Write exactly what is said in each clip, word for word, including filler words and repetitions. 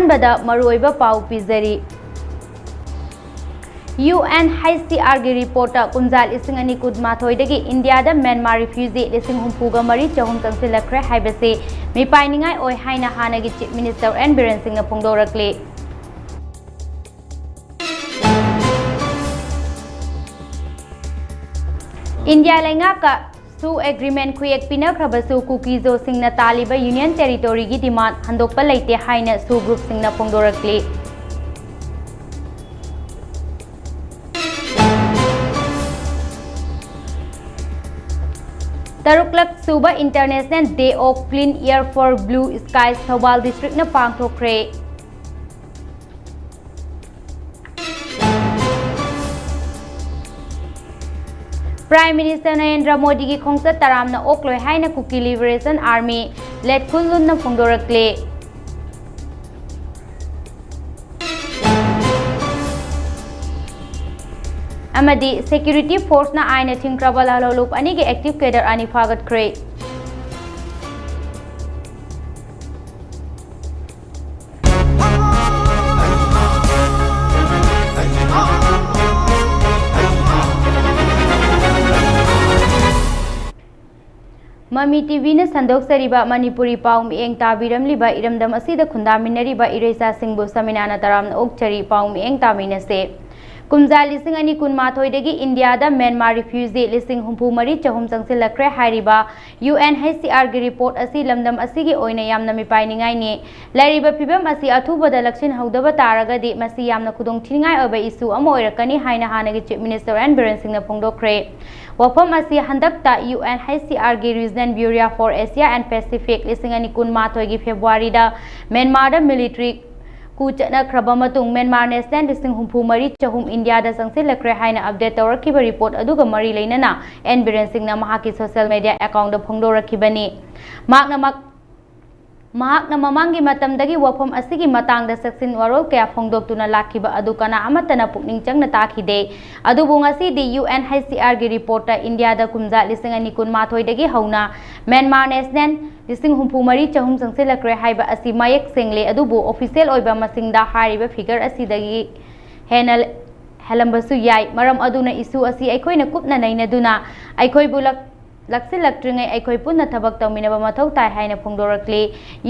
ꯑꯍꯥꯟꯕꯗ ꯃꯔꯨꯑꯣꯏꯕ ꯄꯥꯎ ꯄꯤꯖꯔꯤ꯫ UNHCRꯒꯤ ꯔꯤꯄꯣꯔꯠꯇ ꯀꯨꯝꯖꯥ ꯂꯤꯁꯤꯡ ꯑꯅꯤ ꯀꯨꯟꯃꯥꯊꯣꯏꯗꯒꯤ ꯏꯟꯗꯤꯌꯥꯗ ꯃ꯭ꯌꯥꯟꯃꯥꯔ ꯔꯤꯐ꯭ꯌꯨꯖꯤ ꯂꯤꯁꯤꯡ ꯍꯨꯝꯐꯨꯒ ꯃꯔꯤ ꯆꯍꯨꯝ ꯆꯪꯁꯤꯜꯂꯛꯈ꯭ꯔꯦ ꯍꯥꯏꯕꯁꯤ ꯃꯤꯄꯥꯏꯅꯤꯡꯉꯥꯏ ꯑꯣꯏ ꯍꯥꯏꯅ ꯍꯥꯟꯅꯒꯤ ꯆꯤꯐ ꯃꯤꯅꯤꯁꯇꯔ ꯑꯦꯟ ꯕꯤꯔꯦꯟ ꯁꯤꯡꯅ ꯐꯣꯡꯗꯣꯔꯛꯂꯤ꯫ ꯏꯟꯗꯤꯌꯥ ꯂꯩꯉꯥꯛꯀ ꯁꯨ ꯑꯦꯒ꯭ꯔꯤꯃꯦꯟ ꯈꯨꯌꯦꯛ ꯄꯤꯅꯈ꯭ꯔꯕꯁꯨ ꯀꯨꯀꯤꯖꯣꯁꯤꯡꯅ ꯇꯥꯜꯂꯤꯕ ꯌꯨꯅꯤꯌꯟ ꯇꯦꯔꯤꯇꯣꯔꯤꯒꯤ ꯗꯤꯃꯥꯟ ꯍꯟꯗꯣꯛꯄ ꯂꯩꯇꯦ ꯍꯥꯏꯅ ꯁꯨ ꯒ꯭ꯔꯨꯞꯁꯤꯡꯅ ꯐꯣꯡꯗꯣꯔꯛꯂꯤ꯫ ꯇꯔꯨꯛꯂꯛ ꯁꯨꯕ International Day of Clean Air for Blue Skies Thoubal ꯗꯤꯁꯇ꯭ꯔꯤꯛꯅ ꯄꯥꯡꯊꯣꯛꯈ꯭ꯔꯦ꯫ ꯄ꯭ꯔꯥꯏꯝ ꯃꯤꯅꯤꯁꯇꯔ ꯅꯔꯦꯟꯗ꯭ꯔ ꯃꯣꯗꯤꯒꯤ ꯈꯣꯡꯆꯠ ꯇꯔꯥꯝꯅ ꯑꯣꯛꯂꯣꯏ ꯍꯥꯏꯅ ꯀꯨꯀꯤ ꯂꯤꯕꯔꯦꯁꯟ ꯑꯥꯔꯃꯤ ꯂꯦꯠꯈꯨꯜ ꯂꯨꯟꯅ ꯐꯣꯡꯗꯣꯔꯛꯂꯦ꯫ ꯑꯃꯗꯤ ꯁꯦꯀ꯭ꯌꯨꯔꯤꯇꯤ ꯐꯣꯔꯁꯅ ꯑꯥꯏꯟꯅ ꯊꯤꯡꯈ꯭ꯔꯕ ꯂꯥꯜꯍꯧꯂꯨꯞ ꯑꯅꯤꯒꯤ ꯑꯦꯛꯇꯤꯚ ꯀꯦꯗꯔ ꯑꯅꯤ ꯐꯥꯒꯠꯈ꯭ꯔꯦ꯫ ꯃꯃꯤ ꯇꯤꯚꯤꯅ ꯁꯟꯗꯣꯛꯆꯔꯤꯕ ꯃꯅꯤꯄꯨꯔꯤ ꯄꯥꯎ ꯃꯤꯠꯌꯦꯡ ꯇꯥꯕꯤꯔꯝꯂꯤꯕ ꯏꯔꯝꯗꯝ ꯑꯁꯤꯗ ꯈꯨꯟꯗꯥꯃꯤꯟꯅꯔꯤꯕ ꯏꯔꯩꯆꯥꯁꯤꯡꯕꯨ ꯁꯃꯤꯅꯥꯅ ꯇꯔꯥꯝꯅ ꯑꯣꯛꯆꯔꯤ꯫ ꯄꯥꯎ ꯃꯤꯠꯌꯦꯡ ꯇꯥꯃꯤꯟꯅꯁꯦ꯫ ꯀꯨꯝꯖꯥ ꯂꯤꯁꯤꯡ ꯑꯅꯤ ꯀꯨꯟꯃꯥꯊꯣꯏꯗꯒꯤ ꯏꯟꯗꯤꯌꯥꯗ ꯃ꯭ꯌꯥꯟꯃꯥꯔ ꯔꯤꯐ꯭ꯌꯨꯖꯤ ꯂꯤꯁꯤꯡ ꯍꯨꯝꯐꯨ ꯃꯔꯤ ꯆꯍꯨꯝ ꯆꯪꯁꯤꯜꯂꯛꯈ꯭ꯔꯦ ꯍꯥꯏꯔꯤꯕ UNHCRꯒꯤ ꯔꯤꯄꯣꯔꯠ ꯑꯁꯤ ꯂꯝꯗꯝ ꯑꯁꯤꯒꯤ ꯑꯣꯏꯅ ꯌꯥꯝꯅ ꯃꯤꯄꯥꯏꯅꯤꯡꯉꯥꯏꯅꯤ꯫ ꯂꯩꯔꯤꯕ ꯐꯤꯕꯝ ꯑꯁꯤ ꯑꯊꯨꯕꯗ ꯂꯧꯁꯤꯟꯍꯧꯗꯕ ꯇꯥꯔꯒꯗꯤ ꯃꯁꯤ ꯌꯥꯝꯅ ꯈꯨꯗꯣꯡꯊꯤꯅꯤꯡꯉꯥꯏ ꯑꯣꯏꯕ ꯏꯁꯨ ꯑꯃ ꯑꯣꯏꯔꯛꯀꯅꯤ ꯍꯥꯏꯅ ꯍꯥꯟꯅꯒꯤ ꯆꯤꯐ ꯃꯤꯅꯤꯁꯇꯔ ꯑꯦꯟ ꯕꯤꯔꯦꯟ ꯁꯤꯡꯅ ꯐꯣꯡꯗꯣꯛꯈ꯭ꯔꯦ꯫ ꯋꯥꯐꯝ ꯑꯁꯤ ꯍꯟꯗꯛꯇ UNHCRꯒꯤ Regional Bureau for Asia and Pacific ꯂꯤꯁꯤꯡ ꯑꯅꯤ ꯀꯨꯟꯃꯥꯊꯣꯏꯒꯤ ꯐꯦꯕ꯭ꯔꯨꯋꯥꯔꯤꯗ ꯃ꯭ꯌꯥꯟꯃꯥꯔꯗ ꯃꯤꯂꯤꯇꯔꯤ ꯀꯨ ꯆꯠꯅꯈ꯭ꯔꯕ ꯃꯇꯨꯡ ꯃ꯭ꯌꯥꯟꯃꯥꯔ ꯅꯦꯁꯅꯦꯜ ꯂꯤꯁꯤꯡ ꯍꯨꯝꯐꯨ ꯃꯔꯤ ꯆꯍꯨꯝ ꯏꯟꯗꯤꯌꯥꯗ ꯆꯪꯁꯤꯜꯂꯛꯈ꯭ꯔꯦ ꯍꯥꯏꯅ ꯑꯞꯗꯦꯠ ꯇꯧꯔꯛꯈꯤꯕ ꯔꯤꯄꯣꯔꯠ ꯑꯗꯨꯒ ꯃꯔꯤ ꯂꯩꯅꯅ ꯑꯦꯟ ꯕꯤꯔꯦꯟ ꯁꯤꯡꯅ ꯃꯍꯥꯛꯀꯤ ꯁꯣꯁꯤꯌꯦꯜ ꯃꯤꯗꯤꯌꯥ ꯑꯦꯀꯥꯎꯟꯗ ꯐꯣꯡꯗꯣꯔꯛꯈꯤꯕꯅꯤ꯫ ꯃꯍꯥꯛꯅ ꯃꯛ-, ꯃꯍꯥꯛꯅ ꯃꯃꯥꯡꯒꯤ ꯃꯇꯝꯗꯒꯤ ꯋꯥꯐꯝ ꯑꯁꯤꯒꯤ ꯃꯇꯥꯡꯗ ꯆꯦꯛꯁꯤꯟ ꯋꯥꯔꯣꯜ ꯀꯌꯥ ꯐꯣꯡꯗꯣꯛꯇꯨꯅ ꯂꯥꯛꯈꯤꯕ ꯑꯗꯨ ꯀꯅꯥ ꯑꯃꯠꯇꯅ ꯄꯨꯛꯅꯤꯡ ꯆꯪꯅ ꯇꯥꯈꯤꯗꯦ꯫ ꯑꯗꯨꯕꯨ ꯉꯁꯤꯗꯤ UNHCRꯒꯤ ꯔꯤꯄꯣꯔꯠꯇ ꯏꯟꯗꯤꯌꯥꯗ ꯀꯨꯝꯖꯥ ꯂꯤꯁꯤꯡ ꯑꯅꯤ ꯀꯨꯟꯃꯥꯊꯣꯏꯗꯒꯤ ꯍꯧꯅ ꯃ꯭ꯌꯥꯟꯃꯥꯔ ꯅꯦꯁꯅꯦꯜ ꯂꯤꯁꯤꯡ ꯍꯨꯝꯐꯨ ꯃꯔꯤ ꯆꯍꯨꯝ ꯆꯪꯁꯤꯜꯂꯛꯈ꯭ꯔꯦ ꯍꯥꯏꯕ ꯑꯁꯤ ꯃꯌꯦꯛ ꯁꯦꯡꯂꯦ꯫ ꯑꯗꯨꯕꯨ ꯑꯣꯐꯤꯁꯤꯌꯦꯜ ꯑꯣꯏꯕ ꯃꯁꯤꯡꯗ ꯍꯥꯏꯔꯤꯕ ꯐꯤꯒꯔ ꯑꯁꯤꯗꯒꯤ ꯍꯦꯟꯅ ꯍꯦꯜꯂꯝꯕꯁꯨ ꯌꯥꯏ꯫ ꯃꯔꯝ ꯑꯗꯨꯅ ꯏꯁꯨ ꯑꯁꯤ ꯑꯩꯈꯣꯏꯅ ꯀꯨꯞꯅ ꯅꯩꯅꯗꯨꯅ ꯑꯩꯈꯣꯏꯕꯨ ꯂꯛ-, ꯂꯥꯛꯁꯤꯜꯂꯛꯇ꯭ꯔꯤꯉꯩ ꯑꯩꯈꯣꯏ ꯄꯨꯟꯅ ꯊꯕꯛ ꯇꯧꯃꯤꯟꯅꯕ ꯃꯊꯧ ꯇꯥꯏ ꯍꯥꯏꯅ ꯐꯣꯡꯗꯣꯔꯛꯂꯤ꯫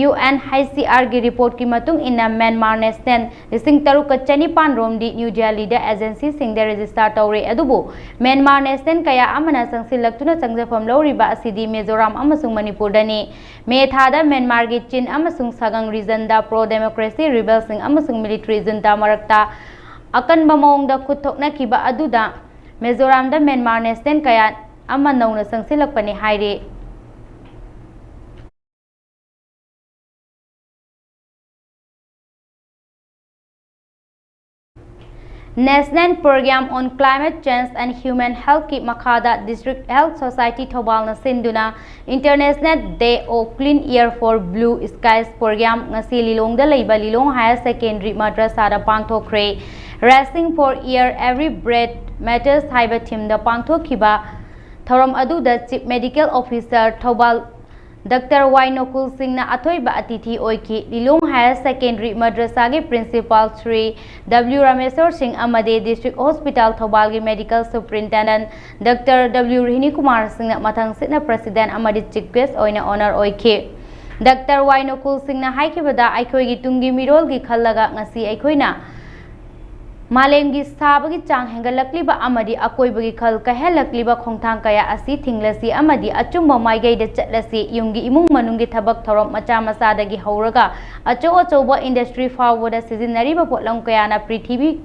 UNHCRꯒꯤ ꯔꯤꯄꯣꯔꯠꯀꯤ ꯃꯇꯨꯡ ꯏꯟꯅ ꯃ꯭ꯌꯥꯟꯃꯥꯔ ꯅꯦꯁꯅꯦꯜ ꯂꯤꯁꯤꯡ ꯇꯔꯨꯛꯀ ꯆꯅꯤꯄꯥꯟ ꯔꯣꯝꯗꯤ ꯅ꯭ꯌꯨ ꯗꯦꯜꯂꯤꯗ ꯑꯦꯖꯦꯟꯁꯤꯁꯤꯡꯗ ꯔꯦꯖꯤꯁꯇꯥꯔ ꯇꯧꯔꯦ꯫ ꯑꯗꯨꯕꯨ ꯃ꯭ꯌꯥꯟꯃꯥꯔ ꯅꯦꯁꯅꯦꯜ ꯀꯌꯥ ꯑꯃꯅ ꯆꯪꯁꯤꯜꯂꯛꯇꯨꯅ ꯆꯪꯖꯐꯝ ꯂꯧꯔꯤꯕ ꯑꯁꯤꯗꯤ ꯃꯤꯖꯣꯔꯥꯝ ꯑꯃꯁꯨꯡ ꯃꯅꯤꯄꯨꯔꯗꯅꯤ꯫ ꯃꯦ ꯊꯥꯗ ꯃ꯭ꯌꯥꯟꯃꯥꯔꯒꯤ ꯆꯤꯟ ꯑꯃꯁꯨꯡ ꯁꯥꯒꯪ ꯔꯤꯖꯟꯗ ꯄ꯭ꯔꯣ ꯗꯦꯃꯣꯀ꯭ꯔꯦꯁꯤ ꯔꯤꯕꯦꯜꯁꯤꯡ ꯑꯃꯁꯨꯡ ꯃꯤꯂꯤꯇꯔꯤ ꯖꯨꯟꯇꯥ ꯃꯔꯛꯇ ꯑꯀꯟꯕ ꯃꯑꯣꯡꯗ ꯈꯨꯠ ꯊꯣꯛꯅꯈꯤꯕ ꯑꯗꯨꯗ ꯃꯤꯖꯣꯔꯥꯝꯗ ꯃ꯭ꯌꯥꯟꯃꯥꯔ ꯅꯦꯁꯅꯦꯜ ꯀꯌꯥ ꯑꯃ ꯅꯧꯅ ꯆꯪꯁꯤꯜꯂꯛꯄꯅꯤ ꯍꯥꯏꯔꯤ꯫ National Program on Climate Change and Human Healthꯀꯤ ꯃꯈꯥꯗ District Health Society ꯊꯧꯕꯥꯜꯅ ꯁꯤꯟꯗꯨꯅ International Day of Clean Air for Blue Skies Program ꯉꯁꯤ ꯂꯤꯂꯣꯡꯗ ꯂꯩꯕ ꯂꯤꯂꯣꯡ Higher Secondary ꯃꯗ꯭ꯔꯁꯥꯗ ꯄꯥꯡꯊꯣꯛꯈ꯭ꯔꯦ꯫ Raising for Air, Every Breath Matters ꯍꯥꯏꯕ ꯊꯤꯝꯗ ꯄꯥꯡꯊꯣꯛꯈꯤꯕ ꯊꯧꯔꯝ ꯑꯗꯨꯗ Chief Medical Officer Thoubal doctor Y Nokul ꯁꯤꯡꯅ ꯑꯊꯣꯏꯕ ꯑꯇꯤꯊꯤ ꯑꯣꯏꯈꯤ꯫ ꯂꯤꯂꯣꯡ Higher Secondary ꯃꯗ꯭ꯔꯁꯥꯒꯤ Principal ꯁ꯭ꯔꯤ ꯗꯕ꯭ꯂꯤꯎ ꯔꯥꯃꯦꯁꯣꯔ ꯁꯤꯡ ꯑꯃꯗꯤ District Hospital ꯊꯧꯕꯥꯜꯒꯤ Medical Superintendent doctor W Rohini Kumar ꯁꯤꯡꯅ ꯃꯊꯪꯁꯤꯠꯅ President ꯑꯃꯗꯤ Chief Guest ꯑꯣꯏꯅ Honour ꯑꯣꯏꯈꯤ꯫ ꯗꯥꯛꯇꯔ ꯋꯥꯏ ꯅꯣꯀꯨꯜ ꯁꯤꯡꯅ ꯍꯥꯏꯈꯤꯕꯗ, ꯑꯩꯈꯣꯏꯒꯤ ꯇꯨꯡꯒꯤ ꯃꯤꯔꯣꯜꯒꯤ ꯈꯜꯂꯒ ꯉꯁꯤ ꯑꯩꯈꯣꯏꯅ ꯃꯥꯂꯦꯝꯒꯤ ꯁꯥꯕꯒꯤ ꯆꯥꯡ ꯍꯦꯟꯒꯠꯂꯛꯂꯤꯕ ꯑꯃꯗꯤ ꯑꯀꯣꯏꯕꯒꯤ ꯈꯜ ꯀꯥꯏꯍꯜꯂꯛꯂꯤꯕ ꯈꯣꯡꯊꯥꯡ ꯀꯌꯥ ꯑꯁꯤ ꯊꯤꯡꯂꯁꯤ ꯑꯃꯗꯤ ꯑꯆꯨꯝꯕ ꯃꯥꯏꯀꯩꯗ ꯆꯠꯂꯁꯤ꯫ ꯌꯨꯝꯒꯤ ꯏꯃꯨꯡ ꯃꯅꯨꯡꯒꯤ ꯊꯕꯛ ꯊꯧꯔꯝ ꯃꯆꯥ ꯃꯆꯥꯗꯒꯤ ꯍꯧꯔꯒ ꯑꯆꯧ ꯑꯆꯧꯕ industry ꯐꯥꯎꯕꯗ ꯁꯤꯖꯤꯟꯅꯔꯤꯕ ꯄꯣꯠꯂꯝ ꯀꯌꯥꯅ ꯄ꯭ꯔꯤꯊꯤꯕꯤ,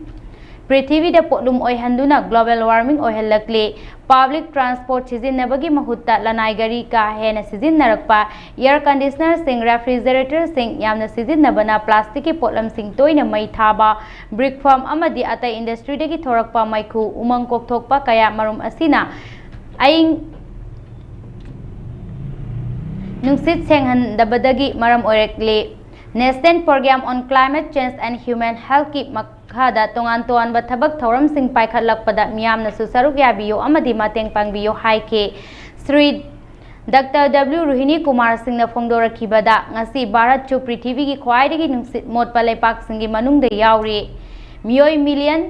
ꯄ꯭ꯔꯤꯊꯤꯕꯤꯗ ꯄꯣꯠꯂꯨꯝ ꯑꯣꯏꯍꯟꯗꯨꯅ global warming ꯑꯣꯏꯍꯜꯂꯛꯂꯤ꯫ Public transport ꯁꯤꯖꯤꯟꯅꯕꯒꯤ ꯃꯍꯨꯠꯇ ꯂꯅꯥꯏ ꯒꯥꯔꯤ ꯀꯥ ꯍꯦꯟꯅ ꯁꯤꯖꯤꯟꯅꯔꯛꯄ, air conditionerꯁꯤꯡ, refrigeratorꯁꯤꯡ ꯌꯥꯝꯅ ꯁꯤꯖꯤꯟꯅꯕꯅ plasticꯀꯤ ꯄꯣꯠꯂꯝꯁꯤꯡ ꯇꯣꯏꯅ ꯃꯩ ꯊꯥꯕ, brick farm ꯑꯃꯗꯤ ꯑꯇꯩ industryꯗꯒꯤ ꯊꯣꯔꯛꯄ ꯃꯩꯈꯨ, ꯎꯃꯪ ꯀꯣꯛꯊꯣꯛꯄ ꯀꯌꯥ ꯃꯔꯨꯝ ꯑꯁꯤꯅ ꯑꯏꯪ ꯅꯨꯡꯁꯤꯠ ꯁꯦꯡꯍꯟꯗꯕꯗꯒꯤ ꯃꯔꯝ ꯑꯣꯏꯔꯛꯂꯤ꯫ National Program on Climate Change and Human Healthꯀꯤ ꯃꯈꯥꯗ ꯇꯣꯉꯥꯟ ꯇꯣꯉꯥꯟꯕ ꯊꯕꯛ ꯊꯧꯔꯝꯁꯤꯡ ꯄꯥꯏꯈꯠꯂꯛꯄꯗ ꯃꯤꯌꯥꯝꯅꯁꯨ ꯁꯔꯨꯛ ꯌꯥꯕꯤꯌꯨ ꯑꯃꯗꯤ ꯃꯇꯦꯡ ꯄꯥꯡꯕꯤꯌꯨ ꯍꯥꯏꯈꯤ꯫ ꯁ꯭ꯔꯤ ꯗꯥꯛꯇꯔ ꯗꯕ꯭ꯂꯤꯎ ꯔꯣꯍꯤꯅꯤ ꯀꯨꯃꯥꯔ ꯁꯤꯡꯅ ꯐꯣꯡꯗꯣꯔꯛꯈꯤꯕꯗ, ꯉꯁꯤ ꯚꯥꯔꯠꯁꯨ ꯄ꯭ꯔꯤꯊꯤꯕꯤꯒꯤ ꯈ꯭ꯋꯥꯏꯗꯒꯤ ꯅꯨꯡꯁꯤꯠ ꯃꯣꯠꯄ ꯂꯩꯄꯥꯛꯁꯤꯡꯒꯤ ꯃꯅꯨꯡꯗ ꯌꯥꯎꯔꯤ꯫ ꯃꯤꯑꯣꯏ ꯃꯤꯂꯤꯌꯟ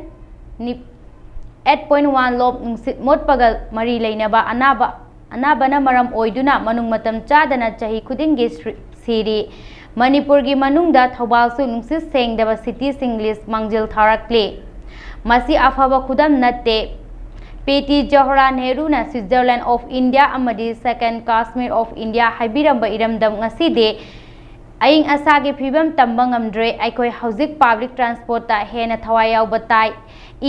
ꯑꯩꯠ ꯄꯣꯏꯟ ꯋꯥꯟ ꯂꯣꯞ ꯅꯨꯡꯁꯤꯠ ꯃꯣꯠꯄꯒ ꯃꯔꯤ ꯂꯩꯅꯕ ꯑꯅꯥꯕ ꯑꯅꯥꯕꯅ ꯃꯔꯝ ꯑꯣꯏꯗꯨꯅ ꯃꯅꯨꯡ ꯃꯇꯝ ꯆꯥꯗꯅ ꯆꯍꯤ ꯈꯨꯗꯤꯡꯒꯤ ꯁ꯭ꯔꯤ-, ꯁꯤꯔꯤ꯫ ꯃꯅꯤꯄꯨꯔꯒꯤ ꯃꯅꯨꯡꯗ ꯊꯧꯕꯥꯜꯁꯨ ꯅꯨꯡꯁꯤꯠ ꯁꯦꯡꯗꯕ cityꯁꯤꯡ list ꯃꯥꯡꯖꯤꯜ ꯊꯥꯔꯛꯂꯤ꯫ ꯃꯁꯤ ꯑꯐꯕ ꯈꯨꯗꯝ ꯅꯠꯇꯦ꯫ ꯄꯦꯇꯤ ꯖꯋꯥꯍꯔꯂꯥꯜ ꯅꯦꯍꯔꯨꯅ Switzerland of India ꯑꯃꯗꯤ Second Kashmir of India ꯍꯥꯏꯕꯤꯔꯝꯕ ꯏꯔꯝꯗꯝ ꯉꯁꯤꯗꯤ ꯑꯏꯪ ꯑꯁꯥꯒꯤ ꯐꯤꯕꯝ ꯇꯝꯕ ꯉꯝꯗ꯭ꯔꯦ꯫ ꯑꯩꯈꯣꯏ ꯍꯧꯖꯤꯛ public transportꯇ ꯍꯦꯟꯅ ꯊꯋꯥꯏ ꯌꯥꯎꯕ ꯇꯥꯏ꯫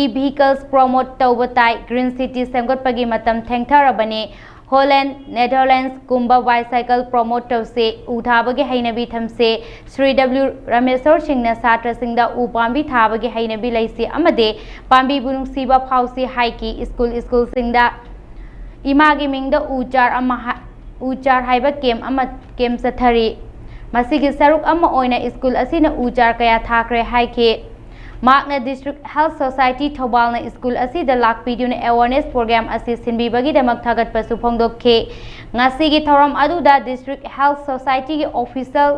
E-vehicles promote ꯇꯧꯕ ꯇꯥꯏ꯫ Green city ꯁꯦꯝꯒꯠꯄꯒꯤ ꯃꯇꯝ ꯊꯦꯡꯊꯔꯕꯅꯤ꯫ Holland, Netherlandsꯀꯨꯝꯕ bicycle promote ꯇꯧꯁꯤ꯫ ꯎ ꯊꯥꯕꯒꯤ ꯍꯩꯅꯕꯤ ꯊꯝꯁꯤ꯫ ꯁ꯭ꯔꯤ ꯗꯕ꯭ꯂꯤꯎ ꯔꯥꯃꯦꯁꯣꯔ ꯁꯤꯡꯅ ꯁꯥꯇ꯭ꯔꯁꯤꯡꯗ ꯎ ꯄꯥꯝꯕꯤ ꯊꯥꯕꯒꯤ ꯍꯩꯅꯕꯤ ꯂꯩꯁꯤ ꯑꯃꯗꯤ ꯄꯥꯝꯕꯤꯕꯨ ꯅꯨꯡꯁꯤꯕ ꯐꯥꯎꯁꯤ ꯍꯥꯏꯈꯤ꯫ ꯁ꯭ꯀꯨꯜ, ꯁ꯭ꯀꯨꯜꯁꯤꯡꯗ ꯏꯃꯥꯒꯤ ꯃꯤꯡꯗ ꯎ ꯆꯥꯔ ꯑꯃ ꯍꯥ-, ꯎ ꯆꯥꯔ ꯍꯥꯏꯕ camp ꯑꯃ, camp ꯆꯠꯊꯔꯤ꯫ ꯃꯁꯤꯒꯤ ꯁꯔꯨꯛ ꯑꯃ ꯑꯣꯏꯅ ꯁ꯭ꯀꯨꯜ ꯑꯁꯤꯅ ꯎ ꯆꯥꯔ ꯀꯌꯥ ꯊꯥꯈ꯭ꯔꯦ ꯍꯥꯏꯈꯤ꯫ ꯃꯍꯥꯛꯅ District Health Society ꯊꯧꯕꯥꯜꯅ ꯁ꯭ꯀꯨꯜ ꯑꯁꯤꯗ ꯂꯥꯛꯄꯤꯗꯨꯅ awareness program ꯑꯁꯤ ꯁꯤꯟꯕꯤꯕꯒꯤꯗꯃꯛ ꯊꯥꯒꯠꯄꯁꯨ ꯐꯣꯡꯗꯣꯛꯈꯤ꯫ ꯉꯁꯤꯒꯤ ꯊꯧꯔꯝ ꯑꯗꯨꯗ District Health Societyꯒꯤ official,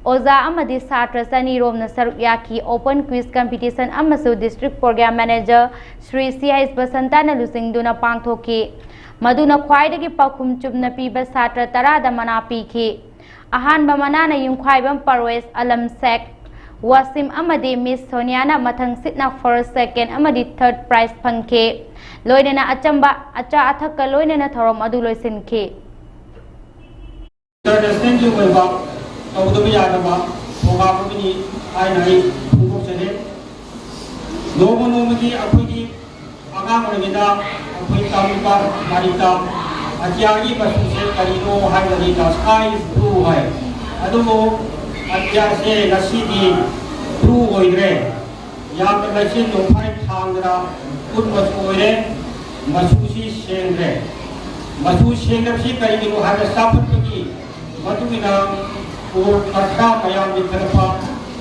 ꯑꯣꯖꯥ ꯑꯃꯗꯤ ꯁꯥꯇ꯭ꯔ ꯆꯅꯤ ꯔꯣꯝꯅ ꯁꯔꯨꯛ ꯌꯥꯈꯤ꯫ Open quiz competition ꯑꯃꯁꯨ District Program Manager ꯁ꯭ꯔꯤ ꯁꯤ ꯑꯩꯆ ꯕꯁꯟꯇꯅ ꯂꯨꯆꯤꯡꯗꯨꯅ ꯄꯥꯡꯊꯣꯛꯈꯤ꯫ ꯃꯗꯨꯅ ꯈ꯭ꯋꯥꯏꯗꯒꯤ ꯄꯥꯎꯈꯨꯝ ꯆꯨꯝꯅ ꯄꯤꯕ ꯁꯥꯇ꯭ꯔ ꯇꯔꯥꯗ ꯃꯅꯥ ꯄꯤꯈꯤ꯫ ꯑꯍꯥꯟꯕ ꯃꯅꯥꯅ ꯌꯨꯝꯈꯥꯏꯕꯝ ꯄꯔꯋꯦꯖ ꯑꯂꯝ ꯁꯦꯈ ꯋꯥꯁꯤꯝ ꯑꯃꯗꯤ ꯃꯤꯁ ꯁꯣꯅꯤꯌꯥꯅ ꯃꯊꯪꯁꯤꯠꯅ first, second ꯑꯃꯗꯤ third prize ꯐꯪꯈꯤ꯫ ꯂꯣꯏꯅꯅ ꯑꯆꯝꯕ ꯑꯆꯥ ꯑꯊꯛꯀ ꯂꯣꯏꯅꯅ ꯊꯧꯔꯝ ꯑꯗꯨ ꯂꯣꯏꯁꯤꯟꯈꯤ꯫ Internationalꯒꯤ ꯑꯣꯏꯕ ꯇꯧꯗꯕ ꯌꯥꯗꯕ program ꯑꯃꯅꯤ ꯍꯥꯏꯅ ꯑꯩ ꯐꯣꯡꯗꯣꯛꯆꯔꯤ꯫ ꯅꯣꯡꯃ ꯅꯣꯡꯃꯒꯤ ꯑꯩꯈꯣꯏꯒꯤ ꯑꯉꯥꯡ ꯑꯣꯏꯔꯤꯉꯩꯗ ꯑꯩꯈꯣꯏ ꯇꯝꯕ ꯂꯥꯏꯔꯤꯛꯇ ꯑꯇꯤꯌꯥꯒꯤ ꯃꯆꯨꯁꯦ ꯀꯔꯤꯅꯣ ꯍꯥꯏꯔꯒꯗꯤ the sky is blue ꯍꯥꯏ꯫ ꯑꯗꯨꯕꯨ ꯑꯇꯤꯌꯥꯁꯦ ꯉꯁꯤꯗꯤ blue ꯑꯣꯏꯗ꯭ꯔꯦ꯫ ꯌꯥꯝꯅ ꯂꯩꯆꯤꯟ ꯅꯣꯡꯐꯥꯏ ꯊꯥꯡꯗꯅ ꯎꯟ ꯃꯆꯨ ꯑꯣꯏꯔꯦ꯫ ꯃꯆꯨꯁꯤ ꯁꯦꯡꯗ꯭ꯔꯦ꯫ ꯃꯆꯨ ꯁꯦꯡꯗꯕꯁꯤ ꯀꯔꯤꯒꯤꯅꯣ ꯍꯥꯏꯕ ꯆꯥꯎꯈꯠꯄꯒꯤ ꯃꯇꯨꯡ ꯏꯟꯅ ꯀꯣꯜ ꯀꯔꯈꯅꯥ ꯃꯌꯥꯝ ꯂꯤꯡꯈꯠꯂꯛꯄ,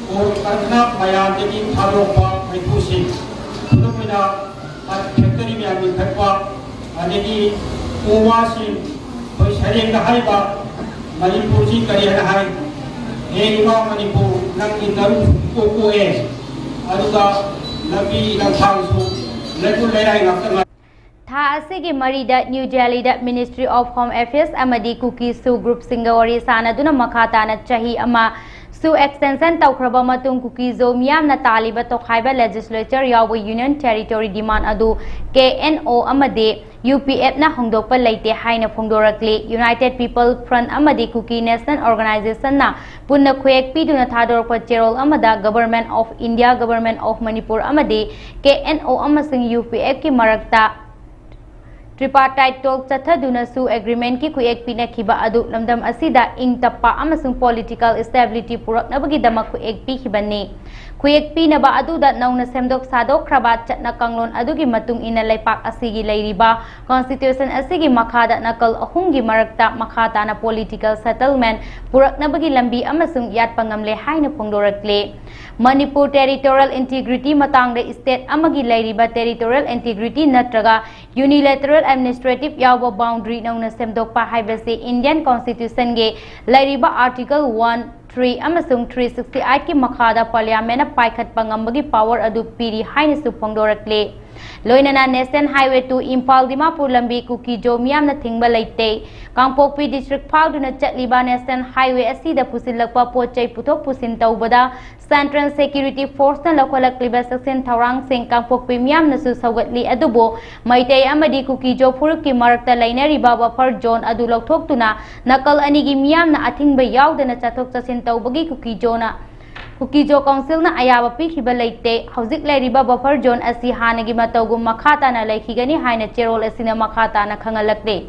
ꯀꯣꯜ ꯀꯔꯈꯅꯥ ꯃꯌꯥꯝꯗꯒꯤ ꯊꯥꯗꯣꯔꯛꯄ ꯃꯩꯈꯨꯁꯤꯡ, ꯈꯨꯗꯝ ꯑꯣꯏꯅ ꯐꯦꯛꯇꯔꯤ ꯃꯌꯥꯝ ꯂꯤꯡꯈꯠꯄ, ꯑꯗꯒꯤ ꯎ ꯋꯥꯁꯤꯡ, ꯑꯩꯈꯣꯏ ꯁꯩꯔꯦꯡꯗ ꯍꯥꯏꯕ ꯃꯅꯤꯄꯨꯔꯁꯤ ꯀꯔꯤ ꯍꯥꯏꯅ ꯍꯥꯏ? "ꯍꯦ ꯏꯃꯥ ꯃꯅꯤꯄꯨꯔ, ꯅꯪꯒꯤ ꯅꯔꯨ ꯀꯣꯛ ꯀꯣꯛꯑꯦ, ꯑꯗꯨꯒ ꯂꯝꯕꯤ ꯂꯝꯈꯥꯡꯁꯨ ꯂꯩꯀꯨ ꯂꯩꯔꯥꯏ ꯉꯥꯛꯇ ꯉꯥꯏ"꯫ ꯊꯥ ꯑꯁꯤꯒꯤ ꯃꯔꯤꯗ ꯅ꯭ꯌꯨ ꯗꯦꯜꯂꯤꯗ Ministry of Home Affairs ꯑꯃꯗꯤ ꯀꯨꯀꯤ ꯁꯨ ꯒ꯭ꯔꯨꯞꯁꯤꯡꯒ ꯋꯥꯔꯤ ꯁꯥꯅꯗꯨꯅ ꯃꯈꯥ ꯇꯥꯅ ꯆꯍꯤ ꯑꯃ ꯁꯨ extension ꯇꯧꯈ꯭ꯔꯕ ꯃꯇꯨꯡ ꯀꯨꯀꯤꯖꯣ ꯃꯤꯌꯥꯝꯅ ꯇꯥꯜꯂꯤꯕ ꯇꯣꯈꯥꯏꯕ legislature ꯌꯥꯎꯕ Union Territory demand ꯑꯗꯨ K N O ꯑꯃꯗꯤ U P F ꯅ ꯍꯣꯡꯗꯣꯛꯄ ꯂꯩꯇꯦ ꯍꯥꯏꯅ ꯐꯣꯡꯗꯣꯔꯛꯂꯤ꯫ United People Front ꯑꯃꯗꯤ Kuki National Organization ꯅ ꯄꯨꯟꯅ ꯈꯨꯌꯦꯛ ꯄꯤꯗꯨꯅ ꯊꯥꯗꯣꯔꯛꯄ ꯆꯦꯔꯣꯜ ꯑꯃꯗ Government of India, Government of Manipur ꯑꯃꯗꯤ K N O ꯑꯃꯁꯨꯡ U P F ꯀꯤ ꯃꯔꯛꯇ tripartite talk ꯆꯠꯊꯗꯨꯅꯁꯨ agreement ꯀꯤ ꯈꯨꯌꯦꯛ ꯄꯤꯅꯈꯤꯕ ꯑꯗꯨ ꯂꯝꯗꯝ ꯑꯁꯤꯗ ꯏꯪ ꯇꯞꯄ ꯑꯃꯁꯨꯡ political stability ꯄꯨꯔꯛꯅꯕꯒꯤꯗꯃꯛ ꯈꯨꯌꯦꯛ ꯄꯤꯈꯤꯕꯅꯤ꯫ ꯈꯨꯌꯦꯛ ꯄꯤꯅꯕ ꯑꯗꯨꯗ ꯅꯧꯅ ꯁꯦꯝꯗꯣꯛ ꯁꯥꯗꯣꯛꯈ꯭ꯔꯕ ꯆꯠꯅ ꯀꯥꯡꯂꯣꯟ ꯑꯗꯨꯒꯤ ꯃꯇꯨꯡ ꯏꯟꯅ ꯂꯩꯄꯥꯛ ꯑꯁꯤꯒꯤ ꯂꯩꯔꯤꯕ constitution ꯑꯁꯤꯒꯤ ꯃꯈꯥꯗ ꯅꯥꯀꯜ ꯑꯍꯨꯝꯒꯤ ꯃꯔꯛꯇ ꯃꯈꯥ ꯇꯥꯅ political settlement ꯄꯨꯔꯛꯅꯕꯒꯤ ꯂꯝꯕꯤ ꯑꯃꯁꯨꯡ ꯌꯥꯠꯄ ꯉꯝꯂꯦ ꯍꯥꯏꯅ ꯐꯣꯡꯗꯣꯔꯛꯂꯤ꯫ ꯃꯅꯤꯄꯨꯔ territorial integrity ꯃꯇꯥꯡꯗ state ꯑꯃꯒꯤ ꯂꯩꯔꯤꯕ territorial integrity ꯅꯠꯇ꯭ꯔꯒ unilateral administrative ꯌꯥꯎꯕ boundary ꯅꯧꯅ ꯁꯦꯝꯗꯣꯛꯄ ꯍꯥꯏꯕꯁꯤ Indian constitution ꯒꯤ ꯂꯩꯔꯤꯕ article one, three ꯑꯃꯁꯨꯡ three sixty eight ꯀꯤ ꯃꯈꯥꯗ parliament ꯅ ꯄꯥꯏꯈꯠꯄ ꯉꯝꯕꯒꯤ power ꯑꯗꯨ ꯄꯤꯔꯤ ꯍꯥꯏꯅꯁꯨ ꯐꯣꯡꯗꯣꯔꯛꯂꯤ꯫ ꯂꯣꯏꯅꯅ National Highway two Imphal Dimapur ꯂꯝꯕꯤ ꯀꯨꯀꯤꯖꯣ ꯃꯤꯌꯥꯝꯅ ꯊꯤꯡꯕ ꯂꯩꯇꯦ꯫ ꯀꯥꯡꯄꯣꯛꯄꯤ district ꯐꯥꯎꯗꯨꯅ ꯆꯠꯂꯤꯕ National Highway ꯑꯁꯤꯗ ꯄꯨꯁꯤꯜꯂꯛꯄ ꯄꯣꯠ ꯆꯩ ꯄꯨꯊꯣꯛ ꯄꯨꯁꯤꯟ ꯇꯧꯕꯗ Central Security Force ꯅ ꯂꯧꯈꯠꯂꯛꯂꯤꯕ ꯆꯦꯛꯁꯤꯟ ꯊꯧꯔꯥꯡꯁꯤꯡ ꯀꯥꯡꯄꯣꯛꯄꯤ ꯃꯤꯌꯥꯝꯅꯁꯨ ꯁꯧꯒꯠꯂꯤ꯫ ꯑꯗꯨꯕꯨ ꯃꯩꯇꯩ ꯑꯃꯗꯤ ꯀꯨꯀꯤꯖꯣ ꯐꯨꯔꯨꯞꯀꯤ ꯃꯔꯛꯇ ꯂꯩꯅꯔꯤꯕ buffer zone ꯑꯗꯨ ꯂꯧꯊꯣꯛꯇꯨꯅ ꯅꯥꯀꯜ ꯑꯅꯤꯒꯤ ꯃꯤꯌꯥꯝꯅ ꯑꯊꯤꯡꯕ ꯌꯥꯎꯗꯅ ꯆꯠꯊꯣꯛ ꯆꯠꯁꯤꯟ ꯇꯧꯕꯒꯤ ꯀꯨꯀꯤꯖꯣꯅ, ꯀꯨꯀꯤꯖꯣ council ꯅ ꯑꯌꯥꯕ ꯄꯤꯈꯤꯕ ꯂꯩꯇꯦ꯫ ꯍꯧꯖꯤꯛ ꯂꯩꯔꯤꯕ buffer zone ꯑꯁꯤ ꯍꯥꯟꯅꯒꯤ ꯃꯇꯧꯒꯨꯝ ꯃꯈꯥ ꯇꯥꯅ ꯂꯩꯈꯤꯒꯅꯤ ꯍꯥꯏꯅ ꯆꯦꯔꯣꯜ ꯑꯁꯤꯅ ꯃꯈꯥ ꯇꯥꯅ ꯈꯪꯍꯜꯂꯛꯂꯤ꯫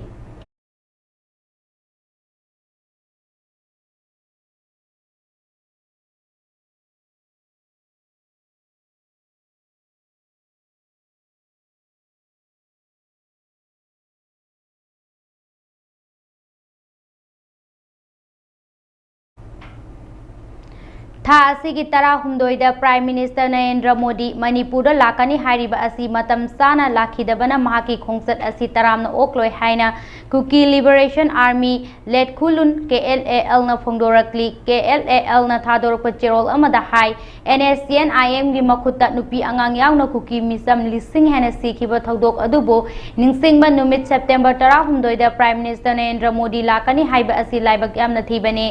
ꯊꯥ ꯑꯁꯤꯒꯤ ꯇꯔꯥꯍꯨꯝꯗꯣꯏꯗ Prime Minister ꯅꯔꯦꯟꯗ꯭ꯔ ꯃꯣꯗꯤ ꯃꯅꯤꯄꯨꯔꯗ ꯂꯥꯛꯀꯅꯤ ꯍꯥꯏꯔꯤꯕ ꯑꯁꯤ ꯃꯇꯝ ꯆꯥꯅ ꯂꯥꯛꯈꯤꯗꯕꯅ ꯃꯍꯥꯛꯀꯤ ꯈꯣꯡꯆꯠ ꯑꯁꯤ ꯇꯔꯥꯝꯅ ꯑꯣꯛꯂꯣꯏ ꯍꯥꯏꯅ Kuki Liberation Army, ꯂꯦꯠꯈꯨꯂꯨꯟ, K L A L ꯅ ꯐꯣꯡꯗꯣꯔꯛꯂꯤ꯫ K L A L ꯅ ꯊꯥꯗꯣꯔꯛꯄ ꯆꯦꯔꯣꯜ ꯑꯃꯗ ꯍꯥꯏ, N S C N I M ꯒꯤ ꯃꯈꯨꯠꯇ ꯅꯨꯄꯤ ꯑꯉꯥꯡ ꯌꯥꯎꯅ ꯀꯨꯀꯤ ꯃꯤꯆꯝ ꯂꯤꯁꯤꯡ ꯍꯦꯟꯅ ꯁꯤꯈꯤꯕ ꯊꯧꯗꯣꯛ ꯑꯗꯨꯕꯨ ꯅꯤꯡꯁꯤꯡꯕ ꯅꯨꯃꯤꯠ September ꯇꯔꯥꯍꯨꯝꯗꯣꯏꯗ Prime Minister Narendra Modi ꯂꯥꯛꯀꯅꯤ ꯍꯥꯏꯕ ꯑꯁꯤ ꯂꯥꯏꯕꯛ ꯌꯥꯝꯅ ꯊꯤꯕꯅꯤ꯫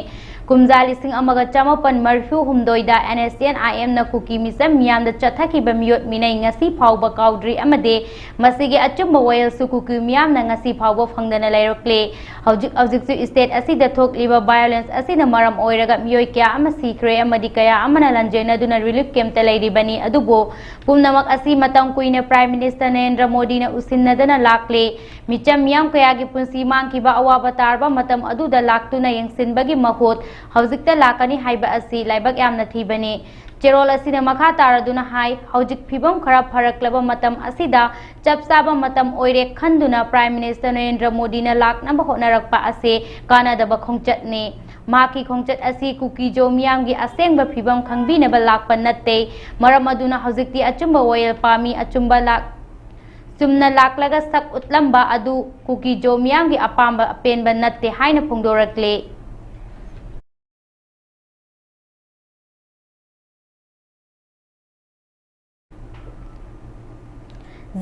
ꯀꯨꯝꯖꯥ ꯂꯤꯁꯤꯡ ꯑꯃꯒ ꯆꯃꯥꯄꯟ ꯃꯔꯤꯐꯨ ꯍꯨꯝꯗꯣꯏꯗ N S C N I M ꯅ ꯀꯨꯀꯤ ꯃꯤꯆꯝ ꯃꯤꯌꯥꯝꯗ ꯆꯠꯊꯈꯤꯕ ꯃꯤꯑꯣꯠ ꯃꯤꯅꯩ ꯉꯁꯤ ꯐꯥꯎꯕ ꯀꯥꯎꯗ꯭ꯔꯤ ꯑꯃꯗꯤ ꯃꯁꯤꯒꯤ ꯑꯆꯨꯝꯕ ꯋꯥꯌꯦꯜꯁꯨ ꯀꯨꯀꯤ ꯃꯤꯌꯥꯝꯅ ꯉꯁꯤ ꯐꯥꯎꯕ ꯐꯪꯗꯅ ꯂꯩꯔꯛꯂꯤ꯫ ꯍꯧꯖꯤꯛ ꯍꯧꯖꯤꯛꯁꯨ state ꯑꯁꯤꯗ ꯊꯣꯛꯂꯤꯕ violence ꯑꯁꯤꯅ ꯃꯔꯝ ꯑꯣꯏꯔꯒ ꯃꯤꯑꯣꯏ ꯀꯌꯥ ꯑꯃ ꯁꯤꯈ꯭ꯔꯦ ꯑꯃꯗꯤ ꯀꯌꯥ ꯑꯃꯅ ꯂꯟꯖꯦꯟꯅꯗꯨꯅ relief camp ꯇ ꯂꯩꯔꯤꯕꯅꯤ꯫ ꯑꯗꯨꯕꯨ ꯄꯨꯝꯅꯃꯛ ꯑꯁꯤ ꯃꯇꯝ ꯀꯨꯏꯅ Prime Minister ꯅꯔꯦꯟꯗ꯭ꯔ ꯃꯣꯗꯤꯅ ꯎꯁꯤꯟꯅꯗꯅ ꯂꯥꯛꯂꯦ꯫ ꯃꯤꯆꯝ ꯃꯤꯌꯥꯝ ꯀꯌꯥꯒꯤ ꯄꯨꯟꯁꯤ ꯃꯥꯡꯈꯤꯕ ꯑꯋꯥꯕ ꯇꯥꯔꯕ ꯃꯇꯝ ꯑꯗꯨꯗ ꯂꯥꯛꯇꯨꯅ ꯌꯦꯡꯁꯤꯟꯕꯒꯤ ꯃꯍꯨꯠ ꯍꯧꯖꯤꯛꯇ ꯂꯥꯛꯀꯅꯤ ꯍꯥꯏꯕ ꯑꯁꯤ ꯂꯥꯏꯕꯛ ꯌꯥꯝꯅ ꯊꯤꯕꯅꯤ꯫ ꯆꯦꯔꯣꯜ ꯑꯁꯤꯅ ꯃꯈꯥ ꯇꯥꯔꯗꯨꯅ ꯍꯥꯏ, ꯍꯧꯖꯤꯛ ꯐꯤꯕꯝ ꯈꯔ ꯐꯔꯛꯂꯕ ꯃꯇꯝ ꯑꯁꯤꯗ ꯆꯞ ꯆꯥꯕ ꯃꯇꯝ ꯑꯣꯏꯔꯦ ꯈꯟꯗꯨꯅ Prime Minister ꯅꯔꯦꯟꯗ꯭ꯔ ꯃꯣꯗꯤꯅ ꯂꯥꯛꯅꯕ ꯍꯣꯠꯅꯔꯛꯄ ꯑꯁꯤ ꯀꯥꯟꯅꯗꯕ ꯈꯣꯡꯆꯠꯅꯤ꯫ ꯃꯍꯥꯛꯀꯤ ꯈꯣꯡꯆꯠ ꯑꯁꯤ ꯀꯨꯀꯤ ꯖꯣ ꯃꯤꯌꯥꯝꯒꯤ ꯑꯁꯦꯡꯕ ꯐꯤꯕꯝ ꯈꯪꯕꯤꯅꯕ ꯂꯥꯛꯄ ꯅꯠꯇꯦ꯫ ꯃꯔꯝ ꯑꯗꯨꯅ ꯍꯧꯖꯤꯛꯇꯤ ꯑꯆꯨꯝꯕ ꯋꯥꯌꯦꯜ ꯄꯥꯝꯃꯤ, ꯑꯆꯨꯝꯕ ꯂꯥꯛ-, ꯆꯨꯝꯅ ꯂꯥꯛꯂꯒ ꯁꯛ ꯎꯠꯂꯝꯕ ꯑꯗꯨ ꯀꯨꯀꯤ ꯖꯣ ꯃꯤꯌꯥꯝꯒꯤ ꯑꯄꯥꯝꯕ ꯑꯄꯦꯟꯕ ꯅꯠꯇꯦ ꯍꯥꯏꯅ ꯐꯣꯡꯗꯣꯔꯛꯂꯦ꯫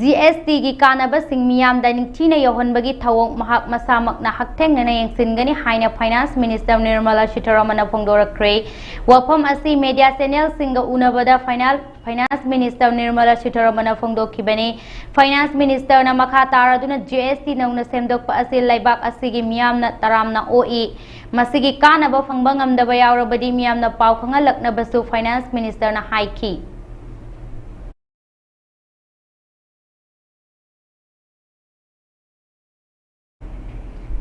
G S T ꯒꯤ ꯀꯥꯟꯅꯕꯁꯤꯡ ꯃꯤꯌꯥꯝꯗ ꯅꯤꯡꯊꯤꯅ ꯌꯧꯍꯟꯕꯒꯤ ꯊꯧꯑꯣꯡ ꯃꯍꯥꯛ ꯃꯁꯥꯃꯛꯅ ꯍꯛꯊꯦꯡꯅꯅ ꯌꯦꯡꯁꯤꯟꯒꯅꯤ ꯍꯥꯏꯅ Finance Minister ꯅꯤꯔꯃꯂꯥ ꯁꯤꯊꯥꯔꯥꯃꯟꯅ ꯐꯣꯡꯗꯣꯔꯛꯈ꯭ꯔꯦ꯫ ꯋꯥꯐꯝ ꯑꯁꯤ media channel ꯁꯤꯡꯒ ꯎꯅꯕꯗ ꯐꯥꯏꯅꯥꯟ-, Finance Minister Nirmala ꯁꯤꯊꯥꯔꯥꯃꯟꯅ ꯐꯣꯡꯗꯣꯛꯈꯤꯕꯅꯤ꯫ Finance Minister ꯅ ꯃꯈꯥ ꯇꯥꯔꯗꯨꯅ G S T ꯅꯧꯅ ꯁꯦꯝꯗꯣꯛꯄ ꯑꯁꯤ ꯂꯩꯕꯥꯛ ꯑꯁꯤꯒꯤ ꯃꯤꯌꯥꯝꯅ ꯇꯔꯥꯝꯅ ꯑꯣꯛꯏ꯫ ꯃꯁꯤꯒꯤ ꯀꯥꯟꯅꯕ ꯐꯪꯕ ꯉꯝꯗꯕ ꯌꯥꯎꯔꯕꯗꯤ ꯃꯤꯌꯥꯝꯅ ꯄꯥꯎ ꯈꯪꯍꯜꯂꯛꯅꯕꯁꯨ Finance Minister ꯅ ꯍꯥꯏꯈꯤ꯫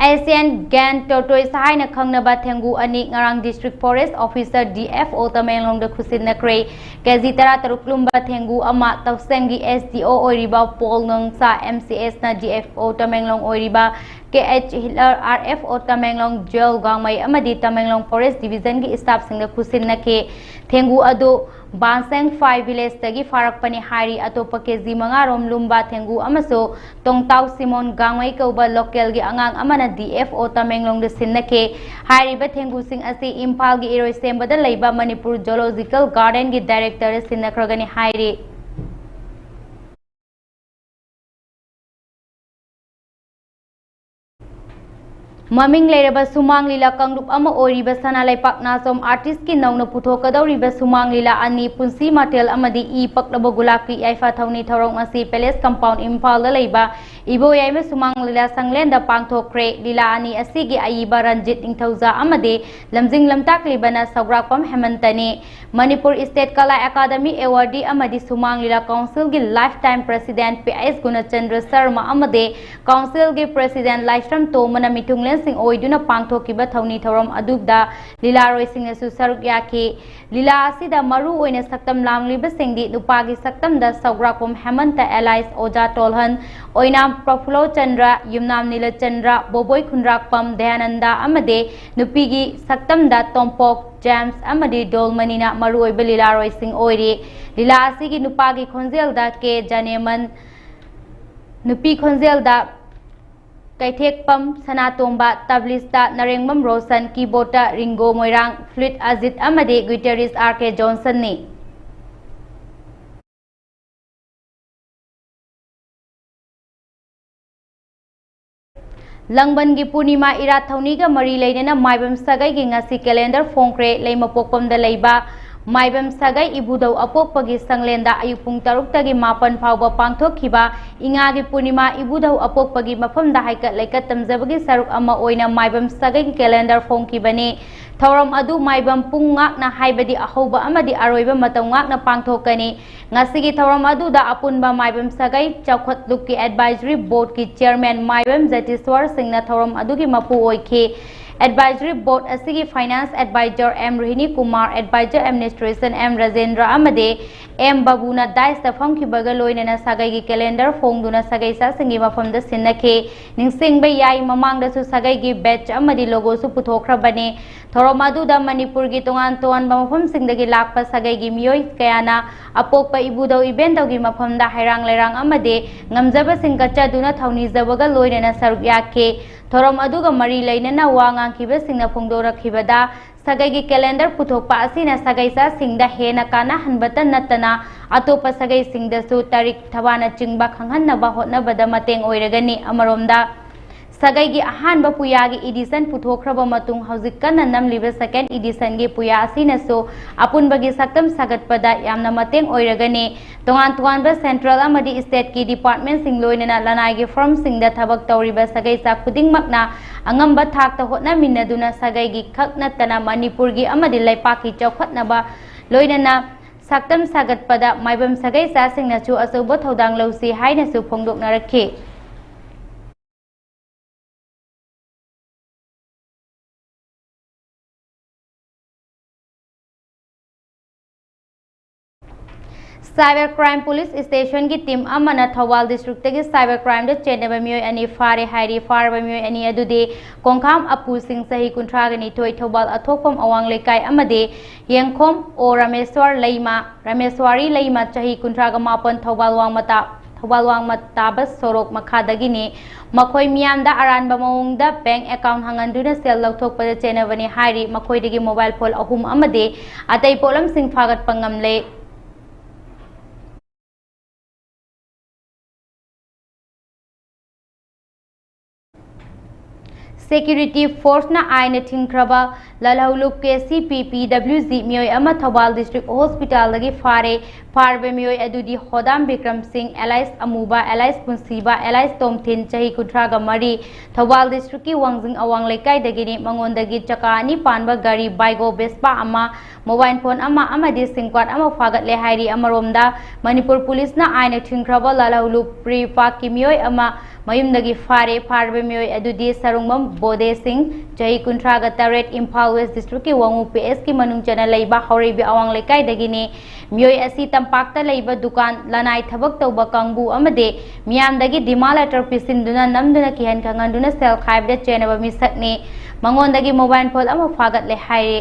Asian Giant Tortoise ꯍꯥꯏꯅ ꯈꯪꯅꯕ ꯊꯦꯡꯒꯨ ꯑꯅꯤ ꯉꯔꯥꯡ District Forest Officer, D F O, ꯇꯃꯦꯡꯂꯣꯡꯗ ꯈꯨꯠꯁꯤꯟꯅꯈ꯭ꯔꯦ꯫ K G ꯇꯔꯥꯇꯔꯨꯛ ꯂꯨꯝꯕ ꯊꯦꯡꯒꯨ ꯑꯃ ꯇꯧꯁꯦꯡꯒꯤ S D O ꯑꯣꯏꯔꯤꯕ ꯄꯣꯜ ꯅꯣꯡꯁꯥ, M C S ꯅ D F O ꯇꯃꯦꯡꯂꯣꯡ ꯑꯣꯏꯔꯤꯕ K H Hitler, R F O Tamenglong Jail Gangmei ꯑꯃꯗꯤ Tamenglong Forest Division ꯒꯤ staff ꯁꯤꯡꯗ ꯈꯨꯠꯁꯤꯟꯅꯈꯤ꯫ ꯊꯦꯡꯒꯨ ꯑꯗꯨ ꯕꯥꯟꯁꯦꯡ ꯐꯥꯏ village ꯇꯒꯤ ꯐꯥꯔꯛꯄꯅꯤ ꯍꯥꯏꯔꯤ꯫ ꯑꯇꯣꯞꯄ ꯀꯦ ꯖꯤ ꯃꯉꯥ ꯔꯣꯝ ꯂꯨꯝꯕ ꯊꯦꯡꯒꯨ ꯑꯃꯁꯨ ꯇꯣꯡꯇꯥꯎ ꯁꯤꯃꯣꯟ ꯒꯥꯡꯃꯩ ꯀꯧꯕ local ꯒꯤ ꯑꯉꯥꯡ ꯑꯃꯅ D F O ꯇꯃꯦꯡꯂꯣꯡꯗ ꯁꯤꯟꯅꯈꯤ꯫ ꯍꯥꯏꯔꯤꯕ ꯊꯦꯡꯒꯨꯁꯤꯡ ꯑꯁꯤ ꯏꯝꯐꯥꯜꯒꯤ ꯏꯔꯣꯏꯁꯦꯝꯕꯗ ꯂꯩꯕ ꯃꯅꯤꯄꯨꯔ Zoological Garden ꯒꯤ director ꯗ ꯁꯤꯟꯅꯈ꯭ꯔꯒꯅꯤ ꯍꯥꯏꯔꯤ꯫ ꯃꯃꯤꯡ ꯂꯩꯔꯕ ꯁꯨꯃꯥꯡ ꯂꯤꯂꯥ ꯀꯥꯡꯂꯨꯞ ꯑꯃ ꯑꯣꯏꯔꯤꯕ ꯁꯅꯥ ꯂꯩꯄꯥꯛ ꯅꯥꯆꯣꯝ artist ꯀꯤ ꯅꯧꯅ ꯄꯨꯊꯣꯛꯀꯗꯧꯔꯤꯕ ꯁꯨꯃꯥꯡ ꯂꯤꯂꯥ ꯑꯅꯤ, ꯄꯨꯟꯁꯤ ꯃꯊꯦꯜ ꯑꯃꯗꯤ ꯏ ꯄꯛꯂꯕ ꯒꯨꯂꯥꯞꯀꯤ ꯌꯥꯏꯐ ꯊꯧꯅꯤ ꯊꯧꯔꯝ ꯑꯁꯤ Palace Compound ꯏꯝꯐꯥꯜꯗ ꯂꯩꯕ ꯏꯕꯣꯌꯥꯏꯃ ꯁꯨꯃꯥꯡ ꯂꯤꯂꯥ ꯁꯪꯂꯦꯟꯗ ꯄꯥꯡꯊꯣꯛꯈ꯭ꯔꯦ꯫ ꯂꯤꯂꯥ ꯑꯅꯤ ꯑꯁꯤꯒꯤ ꯑꯏꯕ ꯔꯟꯖꯤꯠ ꯅꯤꯡꯊꯧꯖꯥ ꯑꯃꯗꯤ ꯂꯝꯖꯤꯡ ꯂꯝꯇꯥꯛꯂꯤꯕꯅ ꯁꯧꯒ꯭ꯔꯥꯛꯄꯝ ꯍꯦꯃꯟꯇꯅꯤ꯫ ꯃꯅꯤꯄꯨꯔ State ꯀꯂꯥ ꯑꯦꯀꯥꯗꯃꯤ awardee ꯑꯃꯗꯤ ꯁꯨꯃꯥꯡ ꯂꯤꯂꯥ council ꯒꯤ lifetime president P S ꯒꯨꯅꯆꯟꯗ꯭ꯔ Sharma ꯑꯃꯗꯤ council ꯒꯤ president ꯂꯥꯏꯁ꯭ꯔꯝ ꯇꯣꯝꯕꯅ ꯃꯤꯊꯨꯡꯂꯦꯟꯁꯤꯡ ꯑꯣꯏꯗꯨꯅ ꯄꯥꯡꯊꯣꯛꯈꯤꯕ ꯊꯧꯅꯤ ꯊꯧꯔꯝ ꯑꯗꯨꯗ ꯂꯤꯂꯥꯔꯣꯏꯁꯤꯡꯅꯁꯨ ꯁꯔꯨꯛ ꯌꯥꯈꯤ꯫ ꯂꯤꯂꯥ ꯑꯁꯤꯗ ꯃꯔꯨ ꯑꯣꯏꯅ ꯁꯛꯇꯝ ꯂꯥꯡꯂꯤꯕꯁꯤꯡꯗꯤ ꯅꯨꯄꯥꯒꯤ ꯁꯛꯇꯝꯗ ꯁꯧꯒ꯭ꯔꯥꯛꯄꯝ ꯍꯦꯃꯟꯇ alias ꯑꯣꯖꯥ ꯇꯣꯜꯍꯟ, ꯑꯣꯏꯅꯥꯝ ꯄ꯭ꯔꯐꯨꯜꯂꯣ ꯆꯟꯗ꯭ꯔ, ꯌꯨꯝꯅꯥꯝ ꯅꯤꯂꯆꯟꯗ꯭ꯔ, ꯕꯣꯕꯣꯏ ꯈꯨꯟꯗ꯭ꯔꯥꯛꯄꯝ ꯗꯌꯥꯅꯟꯗ ꯑꯃꯗꯤ ꯅꯨꯄꯤꯒꯤ ꯁꯛꯇꯝꯗ ꯇꯣꯝꯄꯣꯛ ꯖꯦꯝꯁ ꯑꯃꯗꯤ ꯗꯣꯜꯃꯅꯤꯅ ꯃꯔꯨꯑꯣꯏꯕ ꯂꯤꯂꯥꯔꯣꯏꯁꯤꯡ ꯑꯣꯏꯔꯤ꯫ ꯂꯤꯂꯥ ꯑꯁꯤꯒꯤ ꯅꯨꯄꯥꯒꯤ ꯈꯣꯟꯖꯦꯜꯗ ꯀꯦ ꯖꯅꯦꯃꯟ, ꯅꯨꯄꯤ ꯈꯣꯟꯖꯦꯜꯗ ꯀꯩꯊꯦꯛꯄꯝ ꯁꯅꯥꯇꯣꯝꯕ, ꯇꯕ꯭ꯂꯤꯁꯇ ꯅꯔꯦꯡꯕꯝ ꯔꯣꯁꯟ, keyboardꯇ ꯔꯤꯡꯒꯣ ꯃꯣꯏꯔꯥꯡ, flute ꯑꯖꯤꯠ ꯑꯃꯗꯤ guitarist R K ꯖꯣꯟꯁꯟꯅꯤ꯫ ꯂꯥꯡꯕꯟꯒꯤ ꯄꯨꯔꯅꯤꯃꯥ ꯏꯔꯥꯠ ꯊꯧꯅꯤꯒ ꯃꯔꯤ ꯂꯩꯅꯅ ꯃꯥꯏꯕꯝ ꯁꯥꯒꯩꯒꯤ ꯉꯁꯤ calendar ꯐꯣꯡꯈ꯭ꯔꯦ꯫ ꯂꯩꯃꯄꯣꯛꯄꯝꯗ ꯂꯩꯕ ꯃꯥꯏꯕꯝ ꯁꯥꯒꯩ ꯏꯕꯨꯙꯧ ꯑꯄꯣꯛꯄꯒꯤ ꯁꯪꯂꯦꯟꯗ ꯑꯌꯨꯛ ꯄꯨꯡ ꯇꯔꯨꯛꯇꯒꯤ ꯃꯥꯄꯟ ꯐꯥꯎꯕ ꯄꯥꯡꯊꯣꯛꯈꯤꯕ ꯏꯉꯥꯒꯤ ꯄꯨꯔꯅꯤꯃꯥ ꯏꯕꯨꯙꯧ ꯑꯄꯣꯛꯄꯒꯤ ꯃꯐꯝꯗ ꯍꯩꯀꯠ ꯂꯩꯀꯠ ꯇꯝꯖꯕꯒꯤ ꯁꯔꯨꯛ ꯑꯃ ꯑꯣꯏꯅ ꯃꯥꯏꯕꯝ ꯁꯥꯒꯩꯒꯤ calendar ꯐꯣꯡꯈꯤꯕꯅꯤ꯫ ꯊꯧꯔꯝ ꯑꯗꯨ ꯃꯥꯏꯕꯝ ꯄꯨꯡ ꯉꯥꯛꯅ, ꯍꯥꯏꯕꯗꯤ ꯑꯍꯧꯕ ꯑꯃꯗꯤ ꯑꯔꯣꯏꯕ ꯃꯇꯝ ꯉꯥꯛꯅ ꯄꯥꯡꯊꯣꯛꯀꯅꯤ꯫ ꯉꯁꯤꯒꯤ ꯊꯧꯔꯝ ꯑꯗꯨꯗ ꯑꯄꯨꯟꯕ ꯃꯥꯏꯕꯝ ꯁꯥꯒꯩ ꯆꯥꯎꯈꯠ ꯂꯨꯞꯀꯤ advisory boardꯀꯤ chairman ꯃꯥꯏꯕꯝ ꯖꯇꯤꯁ꯭ꯋꯔ ꯁꯤꯡꯅ ꯊꯧꯔꯝ ꯑꯗꯨꯒꯤ ꯃꯄꯨ ꯑꯣꯏꯈꯤ꯫ Advisory Board ꯑꯁꯤꯒꯤ Finance Advisor M Rohini Kumar, Advisor Administration M Rajendra ꯑꯃꯗꯤ ꯑꯦꯝ ꯕꯥꯕꯨꯅ dais ꯇ ꯐꯝꯈꯤꯕꯒ ꯂꯣꯏꯅꯅ ꯁꯥꯒꯩꯒꯤ calendar ꯐꯣꯡꯗꯨꯅ ꯁꯥꯒꯩ ꯆꯥꯁꯤꯡꯒꯤ ꯃꯐꯝꯗ ꯁꯤꯟꯅꯈꯤ꯫ ꯅꯤꯡꯁꯤꯡꯕ ꯌꯥꯏ, ꯃꯃꯥꯡꯗꯁꯨ ꯁꯥꯒꯩꯒꯤ badge ꯑꯃꯗꯤ logo ꯁꯨ ꯄꯨꯊꯣꯛꯈ꯭ꯔꯕꯅꯤ꯫ ꯊꯧꯔꯝ ꯑꯗꯨꯗ ꯃꯅꯤꯄꯨꯔꯒꯤ ꯇꯣꯉꯥꯟ ꯇꯣꯉꯥꯟꯕ ꯃꯐꯝꯁꯤꯡꯗꯒꯤ ꯂꯥꯛꯄ ꯁꯥꯒꯩꯒꯤ ꯃꯤꯑꯣꯏ ꯀꯌꯥꯅ ꯑꯄꯣꯛꯄ ꯏꯕꯨꯙꯧ ꯏꯕꯦꯟꯗꯧꯒꯤ ꯃꯐꯝꯗ ꯍꯩꯔꯥꯡ ꯂꯩꯔꯥꯡ ꯑꯃꯗꯤ ꯉꯝꯖꯕꯁꯤꯡ ꯀꯠꯆꯗꯨꯅ ꯊꯧꯅꯤꯖꯕꯒ ꯂꯣꯏꯅꯅ ꯁꯔꯨꯛ ꯌꯥꯈꯤ꯫ ꯊꯧꯔꯝ ꯑꯗꯨꯒ ꯃꯔꯤ ꯂꯩꯅꯅ ꯋꯥ ꯉꯥꯡꯈꯤꯕꯁꯤꯡꯅ ꯐꯣꯡꯗꯣꯔꯛꯈꯤꯕꯗ, ꯁꯥꯒꯩꯒꯤ calendar ꯄꯨꯊꯣꯛꯄ ꯑꯁꯤꯅ ꯁꯥꯒꯩ ꯆꯥꯁꯤꯡꯗ ꯍꯦꯟꯅ ꯀꯥꯟꯅꯍꯟꯕꯇ ꯅꯠꯇꯅ, ꯑꯇꯣꯞꯄ ꯁꯥꯒꯩꯁꯤꯡꯗꯁꯨ ꯇꯥꯔꯤꯛ ꯊꯕꯥꯅꯆꯤꯡꯕ ꯈꯪꯍꯟꯅꯕ ꯍꯣꯠꯅꯕꯗ ꯃꯇꯦꯡ ꯑꯣꯏꯔꯒꯅꯤ꯫ ꯑꯃꯔꯣꯝꯗ, ꯁꯥꯒꯩꯒꯤ ꯑꯍꯥꯟꯕ ꯄꯨꯌꯥꯒꯤ edition ꯄꯨꯊꯣꯛꯈ꯭ꯔꯕ ꯃꯇꯨꯡ, ꯍꯧꯖꯤꯛ ꯀꯟꯅ ꯅꯝꯂꯤꯕ second edition ꯒꯤ ꯄꯨꯌꯥ ꯑꯁꯤꯅꯁꯨ ꯑꯄꯨꯟꯕꯒꯤ ꯁꯛꯇꯝ ꯁꯥꯒꯠꯄꯗ ꯌꯥꯝꯅ ꯃꯇꯦꯡ ꯑꯣꯏꯔꯒꯅꯤ꯫ ꯇꯣꯉꯥꯟ ꯇꯣꯉꯥꯟꯕ central ꯑꯃꯗꯤ state ꯀꯤ department ꯁꯤꯡ ꯂꯣꯏꯅꯅ ꯂꯅꯥꯏꯒꯤ firm ꯁꯤꯡꯗ ꯊꯕꯛ ꯇꯧꯔꯤꯕ ꯁꯥꯒꯩ ꯆꯥ ꯈꯨꯗꯤꯡꯃꯛꯅ ꯑꯉꯝꯕ ꯊꯥꯛꯇ ꯍꯣꯠꯅꯃꯤꯟꯅꯗꯨꯅ ꯁꯥꯒꯩꯒꯤ ꯈꯛ ꯅꯠꯇꯅ ꯃꯅꯤꯄꯨꯔꯒꯤ ꯑꯃꯗꯤ ꯂꯩꯄꯥꯛꯀꯤ ꯆꯥꯎꯈꯠꯅꯕ ꯂꯣꯏꯅꯅ ꯁꯛꯇꯝ ꯁꯥꯒꯠꯄꯗ ꯃꯥꯏꯕꯝ ꯁꯥꯒꯩ ꯆꯥꯁꯤꯡꯅꯁꯨ ꯑꯆꯧꯕ ꯊꯧꯗꯥꯡ ꯂꯧꯁꯤ ꯍꯥꯏꯅꯁꯨ ꯐꯣꯡꯗꯣꯛꯅꯔꯛꯈꯤ꯫ Cyber Crime Police Station ꯒꯤ team ꯑꯃꯅ ꯊꯧꯕꯥꯜ district ꯇꯒꯤ cyber crime ꯗ ꯆꯦꯟꯅꯕ ꯃꯤꯑꯣꯏ ꯑꯅꯤ ꯐꯥꯔꯦ ꯍꯥꯏꯔꯤ꯫ ꯐꯥꯔꯕ ꯃꯤꯑꯣꯏ ꯑꯅꯤ ꯑꯗꯨꯗꯤ ꯀꯣꯡꯈꯥꯝ ꯑꯄꯨ ꯁꯤꯡ, ꯆꯍꯤ ꯀꯨꯟꯊ꯭ꯔꯥꯒ ꯅꯤꯊꯣꯏ, ꯊꯧꯕꯥꯜ ꯑꯊꯣꯛꯄꯝ ꯑꯋꯥꯡ ꯂꯩꯀꯥꯏ, ꯑꯃꯗꯤ ꯌꯦꯡꯈꯣꯝ ꯑꯣ ꯔꯥꯃꯦꯁ꯭ꯋꯔ ꯂꯩꯃ, ꯔꯥꯃꯦꯁ꯭ꯋꯥꯔꯤ ꯂꯩꯃ, ꯆꯍꯤ ꯀꯨꯟꯊ꯭ꯔꯥꯒ ꯃꯥꯄꯟ, ꯊꯧꯕꯥꯜ ꯋꯥꯡꯃ ꯇꯥ-, ꯊꯧꯕꯥꯜ ꯋꯥꯡꯃ ꯇꯥꯕ ꯁꯣꯔꯣꯛ ꯃꯈꯥꯗꯒꯤꯅꯤ꯫ ꯃꯈꯣꯏ ꯃꯤꯌꯥꯝꯗ ꯑꯔꯥꯟꯕ ꯃꯑꯣꯡꯗ bank account ꯍꯥꯡꯍꯟꯗꯨꯅ ꯁꯦꯜ ꯂꯧꯊꯣꯛꯄꯗ ꯆꯦꯟꯅꯕꯅꯤ ꯍꯥꯏꯔꯤ꯫ ꯃꯈꯣꯏꯗꯒꯤ mobile phone ꯑꯍꯨꯝ ꯑꯃꯗꯤ ꯑꯇꯩ ꯄꯣꯠꯂꯝꯁꯤꯡ ꯐꯥꯒꯠꯄ ꯉꯝꯂꯦ꯫ Security force ꯅ ꯑꯥꯏꯟꯅ ꯊꯤꯡꯈ꯭ꯔꯕ ꯂꯥꯜꯍꯧꯂꯨꯞ ꯀꯦ ꯁꯤ ꯄꯤ ꯄꯤ ꯗꯕ꯭ꯂꯤꯎ ꯖꯤ ꯃꯤꯑꯣꯏ ꯑꯃ ꯊꯧꯕꯥꯜ district hospital ꯗꯒꯤ ꯐꯥꯔꯦ꯫ ꯐꯥꯔꯕ ꯃꯤꯑꯣꯏ ꯑꯗꯨꯗꯤ ꯍꯣꯗꯥꯝ ꯕꯤꯀ꯭ꯔꯝ ꯁꯤꯡ, alias ꯑꯃꯨꯕ, alias ꯄꯨꯟꯁꯤꯕ, alias ꯇꯣꯝꯊꯤꯟ, ꯆꯍꯤ ꯀꯨꯟꯊ꯭ꯔꯥꯒ ꯃꯔꯤ, ꯊꯧꯕꯥꯜ district ꯀꯤ ꯋꯥꯡꯖꯤꯡ ꯑꯋꯥꯡ ꯂꯩꯀꯥꯏꯗꯒꯤꯅꯤ꯫ ꯃꯉꯣꯟꯗꯒꯤ ꯆꯀꯥ ꯑꯅꯤ ꯄꯥꯟꯕ ꯒꯥꯔꯤ Vigo Vespa ꯑꯃ, mobile phone ꯑꯃ ꯑꯃꯗꯤ SIM card ꯑꯃ ꯐꯥꯒꯠꯂꯦ ꯍꯥꯏꯔꯤ꯫ ꯑꯃꯔꯣꯝꯗ, ꯃꯅꯤꯄꯨꯔ police ꯅ ꯑꯥꯏꯟꯅ ꯊꯤꯡꯈ꯭ꯔꯕ ꯂꯥꯜꯍꯧꯂꯨꯞ ꯄ꯭ꯔꯤ ꯄꯥꯛꯀꯤ ꯃꯤꯑꯣꯏ ꯑꯃ ꯃꯌꯨꯝꯗꯒꯤ ꯐꯥꯔꯦ꯫ ꯐꯥꯔꯕ ꯃꯤꯑꯣꯏ ꯑꯗꯨꯗꯤ ꯁꯔꯨꯡꯕꯝ ꯕꯣꯗꯦ ꯁꯤꯡ, ꯆꯍꯤ ꯀꯨꯟꯊ꯭ꯔꯥꯒ ꯇꯔꯦꯠ, ꯏꯝꯐꯥꯜ ꯋꯦꯁ ꯗꯤꯁꯇ꯭ꯔꯤꯛꯀꯤ ꯋꯥꯉꯨ ꯄꯤ ꯑꯦꯁꯀꯤ ꯃꯅꯨꯡ ꯆꯟꯅ ꯂꯩꯕ ꯍꯧꯔꯩꯕꯤ ꯑꯋꯥꯡ ꯂꯩꯀꯥꯏꯗꯒꯤꯅꯤ꯫ ꯃꯤꯑꯣꯏ ꯑꯁꯤ ꯇꯝꯄꯥꯛꯇ ꯂꯩꯕ ꯗꯨꯀꯥꯟ, ꯂꯅꯥꯏ ꯊꯕꯛ ꯇꯧꯕ ꯀꯥꯡꯕꯨ ꯑꯃꯗꯤ ꯃꯤꯌꯥꯝꯗꯒꯤ demand letter ꯄꯤꯁꯤꯟꯗꯨꯅ, ꯅꯝꯗꯨꯅ ꯀꯤꯍꯟ ꯈꯪꯍꯟꯗꯨꯅ ꯁꯦꯜ ꯈꯥꯏꯕꯗ ꯆꯦꯟꯅꯕ ꯃꯤꯁꯛꯅꯤ꯫ ꯃꯉꯣꯟꯗꯒꯤ mobile phone ꯑꯃ ꯐꯥꯒꯠꯂꯦ ꯍꯥꯏꯔꯤ꯫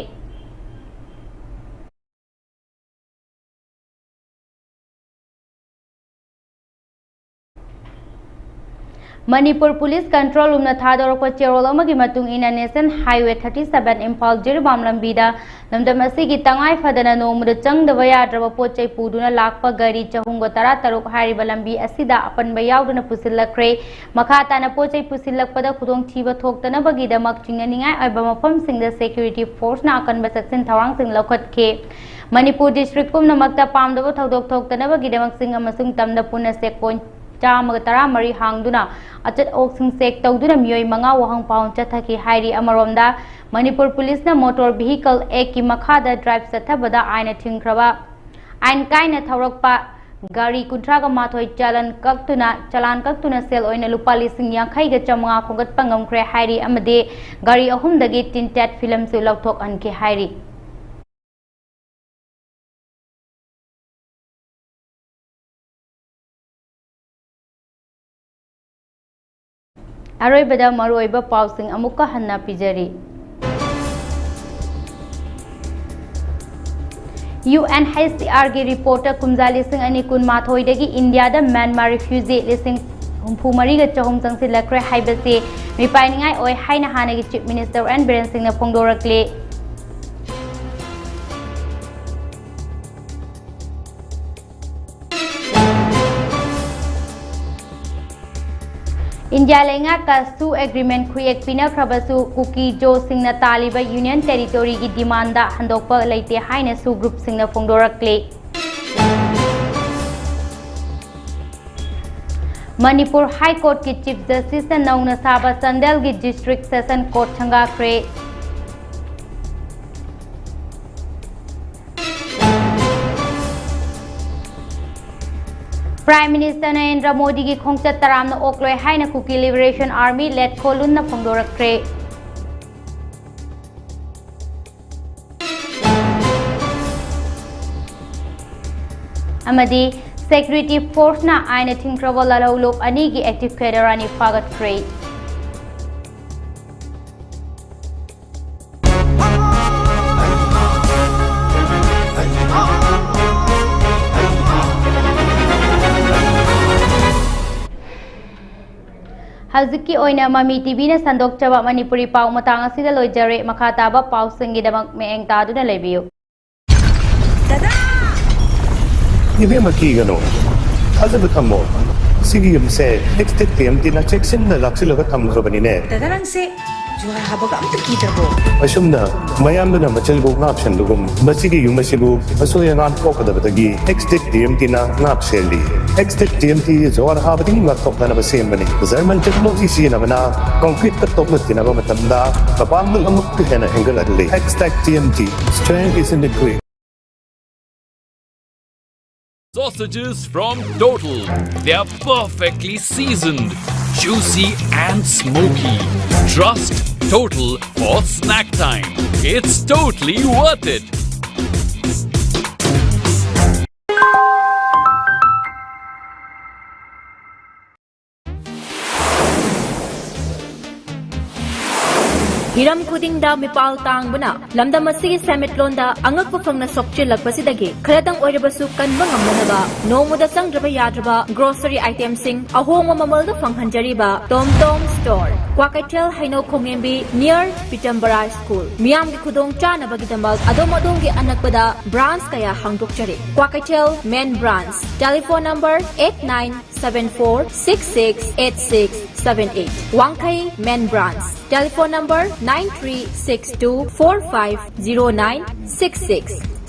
ꯃꯅꯤꯄꯨꯔ ꯄꯨꯂꯤꯁ ꯀꯟꯇ꯭ꯔꯣꯜ ꯔꯨꯝꯅ ꯊꯥꯗꯣꯔꯛꯄ ꯆꯦꯔꯣꯜ ꯑꯃꯒꯤ ꯃꯇꯨꯡ ꯏꯟꯅ, national highway thirty seven Imphal Jiribam ꯂꯝꯕꯤꯗ ꯂꯝꯗꯝ ꯑꯁꯤꯒꯤ ꯇꯉꯥꯏ ꯐꯗꯅ ꯅꯣꯡꯃꯗ ꯆꯪꯗꯕ ꯌꯥꯗ꯭ꯔꯕ ꯄꯣꯠ ꯆꯩ ꯄꯨꯗꯨꯅ ꯂꯥꯛꯄ ꯒꯥꯔꯤ ꯆꯍꯨꯝꯒ ꯇꯔꯥ ꯇꯔꯨꯛ ꯍꯥꯏꯔꯤꯕ ꯂꯝꯕꯤ ꯑꯁꯤꯗ ꯑꯄꯟꯕ ꯌꯥꯎꯗꯅ ꯄꯨꯁꯤꯜꯂꯛꯈ꯭ꯔꯦ꯫ ꯃꯈꯥ ꯇꯥꯅ ꯄꯣꯠ ꯆꯩ ꯄꯨꯁꯤꯜꯂꯛꯄꯗ ꯈꯨꯗꯣꯡꯊꯤꯕ ꯊꯣꯛꯇꯅꯕꯒꯤꯗꯃꯛ ꯆꯤꯡꯅꯅꯤꯡꯉꯥꯏ ꯑꯣꯏꯕ ꯃꯐꯝꯁꯤꯡꯗ ꯁꯦꯀ꯭ꯌꯨꯔꯤꯇꯤ ꯐꯣꯔꯁꯅ ꯑꯀꯟꯕ ꯆꯦꯛꯁꯤꯟ ꯊꯧꯔꯥꯡꯁꯤꯡ ꯂꯧꯈꯠꯈꯤ꯫ ꯃꯅꯤꯄꯨꯔ ꯗꯤꯁꯇ꯭ꯔꯤꯛ ꯄꯨꯝꯅꯃꯛꯇ ꯄꯥꯝꯗꯕ ꯊꯧꯗꯣꯛ ꯊꯣꯛꯇꯅꯕꯒꯤꯗꯃꯛ ꯆꯤꯡ ꯑꯃꯁꯨꯡ ꯇꯝꯗ ꯄꯨꯟꯅ ꯆꯦꯛ ꯄꯣꯏꯟ ꯆꯥꯝꯃꯒ ꯇꯔꯥꯃꯔꯤ ꯍꯥꯡꯗꯨꯅ ꯑꯆꯠ ꯑꯋꯣꯛꯁꯤꯡ ꯆꯦꯛ ꯇꯧꯗꯨꯅ ꯃꯤꯑꯣꯏ ꯃꯉꯥ ꯋꯥꯍꯪ ꯄꯥꯎꯍꯪ ꯆꯠꯊꯈꯤ ꯍꯥꯏꯔꯤ꯫ ꯑꯃꯔꯣꯝꯗ, ꯃꯅꯤꯄꯨꯔ ꯄꯨꯂꯤꯁꯅ ꯃꯣꯇꯣꯔ ꯚꯤꯍꯤꯀꯜ ꯑꯦꯛꯀꯤ ꯃꯈꯥꯗ ꯗ꯭ꯔꯥꯏꯚ ꯆꯠꯊꯕꯗ ꯑꯥꯏꯟꯅ ꯊꯤꯡꯈ꯭ꯔꯕ, ꯑꯥꯏꯟ ꯀꯥꯏꯅ ꯊꯧꯔꯛꯄ ꯒꯥꯔꯤ ꯀꯨꯟꯊ꯭ꯔꯥꯒ ꯃꯥꯊꯣꯏ ꯆꯂꯟ ꯀꯛꯇꯨꯅ, ꯆꯂꯥꯟ ꯀꯛꯇꯨꯅ ꯁꯦꯜ ꯑꯣꯏꯅ ꯂꯨꯄꯥ ꯂꯤꯁꯤꯡ ꯌꯥꯡꯈꯩꯒ ꯆꯥꯝꯃꯉꯥ ꯈꯣꯝꯒꯠꯄ ꯉꯝꯈ꯭ꯔꯦ ꯍꯥꯏꯔꯤ ꯑꯃꯗꯤ ꯒꯥꯔꯤ ꯑꯍꯨꯝꯗꯒꯤ ꯇꯤꯟꯇꯦꯠ ꯐꯤꯂꯝꯁꯨ ꯂꯧꯊꯣꯛꯍꯟꯈꯤ ꯍꯥꯏꯔꯤ꯫ ꯑꯔꯣꯏꯕꯗ ꯃꯔꯨꯑꯣꯏꯕ ꯄꯥꯎꯁꯤꯡ ꯑꯃꯨꯛꯀ ꯍꯟꯅ ꯄꯤꯖꯔꯤ꯫ ꯌꯨ ꯑꯦꯟ ꯑꯩꯆ ꯁꯤ ꯑꯥꯔꯒꯤ ꯔꯤꯄꯣꯔꯠꯇ ꯀꯨꯝꯖꯥ ꯂꯤꯁꯤꯡ ꯑꯅꯤ ꯀꯨꯟꯃꯥꯊꯣꯏꯗꯒꯤ ꯏꯟꯗꯤꯌꯥꯗ ꯃ꯭ꯌꯥꯟꯃꯥꯔ ꯔꯤꯐ꯭ꯌꯨꯖꯤ ꯂꯤꯁꯤꯡ ꯍꯨꯝꯐꯨ ꯃꯔꯤꯒ ꯆꯍꯨꯝ ꯆꯪꯁꯤꯜꯂꯛꯈ꯭ꯔꯦ ꯍꯥꯏꯕꯁꯤ ꯃꯤꯄꯥꯏꯅꯤꯡꯉꯥꯏ ꯑꯣꯏ ꯍꯥꯏꯅ ꯍꯥꯟꯅꯒꯤ ꯆꯤꯐ ꯃꯤꯅꯤꯁꯇꯔ ꯑꯦꯟ ꯕꯤꯔꯦꯟ ꯁꯤꯡꯅ ꯐꯣꯡꯗꯣꯔꯛꯂꯤ꯫ ꯏꯟꯗꯤꯌꯥ ꯂꯩꯉꯥꯛꯀ ꯁꯨ ꯑꯦꯒ꯭ꯔꯤꯃꯦꯟ ꯈꯨꯌꯦꯛ ꯄꯤꯅꯈ꯭ꯔꯕꯁꯨ ꯀꯨꯀꯤ ꯖꯣꯁꯤꯡꯅ ꯇꯥꯜꯂꯤꯕ ꯌꯨꯅꯤꯌꯟ ꯇꯦꯔꯤꯇꯣꯔꯤꯒꯤ ꯗꯤꯃꯥꯟꯗ ꯍꯟꯗꯣꯛꯄ ꯂꯩꯇꯦ ꯍꯥꯏꯅ ꯁꯨ ꯒ꯭ꯔꯨꯞꯁꯤꯡꯅ ꯐꯣꯡꯗꯣꯔꯛꯂꯤ꯫ ꯃꯅꯤꯄꯨꯔ ꯍꯥꯏ ꯀꯣꯔꯠꯀꯤ ꯆꯤꯐ ꯖꯁꯇꯤꯁꯅ ꯅꯧꯅ ꯁꯥꯕ ꯆꯥꯟꯗꯦꯜꯒꯤ ꯗꯤꯁꯇ꯭ꯔꯤꯛ ꯁꯦꯁꯟ ꯀꯣꯔꯠ ꯁꯪꯒꯥꯈ꯭ꯔꯦ꯫ Prime Minister ꯅꯔꯦꯟꯗ꯭ꯔ ꯃꯣꯗꯤꯒꯤ ꯈꯣꯡꯆꯠ ꯇꯔꯥꯝꯅ ꯑꯣꯛꯂꯣꯏ ꯍꯥꯏꯅ ꯀꯨꯀꯤ Liberation Army ꯂꯦꯠ ꯈꯣꯂꯨꯟꯅ ꯐꯣꯡꯗꯣꯔꯛꯈ꯭ꯔꯦ꯫ ꯑꯃꯗꯤ Security Forceꯅ ꯑꯥꯏꯟꯅ ꯊꯤꯡꯈ꯭ꯔꯕ ꯂꯥꯜꯍꯧꯂꯨꯞ ꯑꯅꯤꯒꯤ active cadre ꯑꯅꯤ ꯐꯥꯒꯠꯈ꯭ꯔꯦ꯫ ꯍꯧꯖꯤꯛꯀꯤ ꯑꯣꯏꯅ ꯃꯃꯤ ꯇꯤꯚꯤꯅ ꯁꯟꯗꯣꯛꯆꯕ ꯃꯅꯤꯄꯨꯔꯤ ꯄꯥꯎ ꯃꯇꯥꯡ ꯑꯁꯤꯗ ꯂꯣꯏꯖꯔꯦ꯫ ꯃꯈꯥ ꯇꯥꯕ ꯄꯥꯎꯁꯤꯡꯒꯤꯗꯃꯛ ꯃꯤꯠꯌꯦꯡ ꯇꯥꯗꯨꯅ ꯂꯩꯕꯤꯌꯨ꯫ ꯏꯕꯦꯝꯃ, ꯀꯤꯒꯅꯨ, ꯊꯥꯖꯕ ꯊꯝꯃꯣ꯫ ꯁꯤꯒꯤ ꯌꯨꯝꯁꯦ ꯑꯦꯛꯁꯇꯦꯛ ꯇꯤ ꯑꯦꯝ ꯇꯤꯅ ꯆꯦꯛꯁꯤꯟꯅ ꯂꯥꯛꯁꯤꯜꯂꯒ ꯊꯝꯈ꯭ꯔꯕꯅꯤꯅꯦ꯫ ꯗꯥꯗꯥ, ꯅꯪꯁꯦ ꯖꯨꯍꯥꯔ ꯍꯥꯕꯒ ꯑꯝꯇ ꯀꯤꯗ꯭ꯔꯕꯣ? ꯑꯁꯨꯝꯅ ꯃꯌꯥꯝꯗꯨꯅ ꯃꯆꯤꯟꯕꯨ ꯉꯥꯛ ꯁꯦꯟꯕꯒꯨꯝ, ꯃꯁꯤꯒꯤ ꯌꯨꯝ ꯑꯁꯤꯕꯨ ꯑꯁꯣꯏ ꯑꯉꯥꯝ ꯊꯣꯛꯀꯗꯕꯗꯒꯤ ꯑꯦꯛꯁꯇꯦꯛ ꯇꯤ ꯑꯦꯝ ꯇꯤꯅ ꯉꯥꯛ ꯁꯦꯜꯂꯤ꯫ ꯑꯦꯛꯁꯇꯦꯛ ꯇꯤ ꯑꯦꯝ ꯇꯤ ꯖꯨꯍꯥꯔ ꯍꯥꯕꯗꯒꯤ ꯉꯥꯛꯊꯣꯛꯅꯅꯕ ꯁꯦꯝꯕꯅꯤ꯫ ꯖꯔꯃꯟ ꯇꯦꯛꯅꯣꯂꯣꯖꯤ ꯁꯤꯖꯤꯟꯅꯕꯅ ꯀꯪꯀ꯭ꯔꯤꯠꯀ ꯇꯣꯛꯅ ꯇꯤꯟꯅꯕ ꯃꯇꯝꯗ ꯃꯄꯥꯡꯒꯜ ꯑꯃꯨꯛꯀ ꯍꯦꯟꯅ ꯍꯦꯟꯒꯠꯍꯜꯂꯤ꯫ ꯑꯦꯛꯁꯇꯦꯛ T M T, strength is in the grit. Sausages from Total. They are perfectly seasoned, juicy and smoky. Trust Total for snack time. It's totally worth it. ꯍꯤꯔꯝ ꯈꯨꯗꯤꯡꯗ ꯃꯤꯄꯥꯜ ꯇꯥꯡꯕꯅ ꯂꯝꯗꯝ ꯑꯁꯤꯒꯤ ꯁꯦꯟꯃꯤꯠꯂꯣꯟꯗ ꯑꯉꯛꯄ ꯐꯪꯅ ꯁꯣꯛꯆꯤꯜꯂꯛꯄꯁꯤꯗꯒꯤ ꯈꯔꯗꯪ ꯑꯣꯏꯔꯕꯁꯨ ꯀꯟꯕ ꯉꯝꯅꯅꯕ ꯅꯣꯡꯃꯗ ꯆꯪꯗ꯭ꯔꯕ ꯌꯥꯗ꯭ꯔꯕ grocery itemꯁꯤꯡ ꯑꯍꯣꯡꯕ ꯃꯃꯜꯗ ꯐꯪꯍꯟꯖꯔꯤꯕ Tom Tom Store, ꯀ꯭ꯋꯥꯀꯩꯊꯦꯜ ꯍꯩꯅꯧ ꯈꯣꯡꯉꯦꯝꯕꯤ near Pitambara School꯫ ꯃꯤꯌꯥꯝꯒꯤ ꯈꯨꯗꯣꯡ ꯆꯥꯅꯕꯒꯤꯗꯃꯛ ꯑꯗꯣꯝ ꯑꯗꯣꯝꯒꯤ ꯑꯅꯛꯄꯗ branch ꯀꯌꯥ ꯍꯥꯡꯗꯣꯛꯆꯔꯤ꯫ Kwakeithel main branch, telephone number eight nine seven four six six eight six seven eight. ꯋꯥꯡꯈꯩ main branch, telephone number nine three six two four five zero nine six six.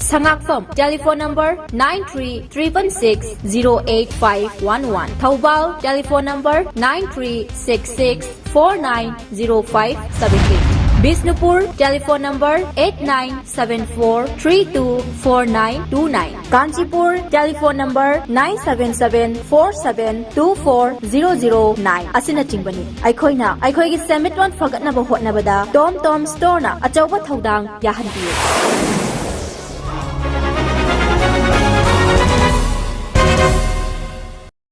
ꯁꯉꯥꯛꯐꯝ, telephone number nine three triple six zero eight five one one. Thoubal, telephone number nine three six six four nine zero five seven eight. Bishnupur, telephone number eight nine seven four three two four nine two nine꯫ Kanchipur, telephone number nine seven seven four seven two four zero zero nine ꯑꯁꯤꯅꯆꯤꯡꯕꯅꯤ꯫ ꯑꯩꯈꯣꯏꯅ ꯑꯩꯈꯣꯏꯒꯤ ꯁꯦꯟꯃꯤꯠꯂꯣꯟ ꯐꯒꯠꯅꯕ ꯍꯣꯠꯅꯕꯗ ꯇꯣꯝ ꯇꯣꯝ ꯁ꯭ꯇꯣꯔꯅ ꯑꯆꯧꯕ ꯊꯧꯗꯥꯡ ꯌꯥꯍꯟꯕꯤꯌꯨ꯫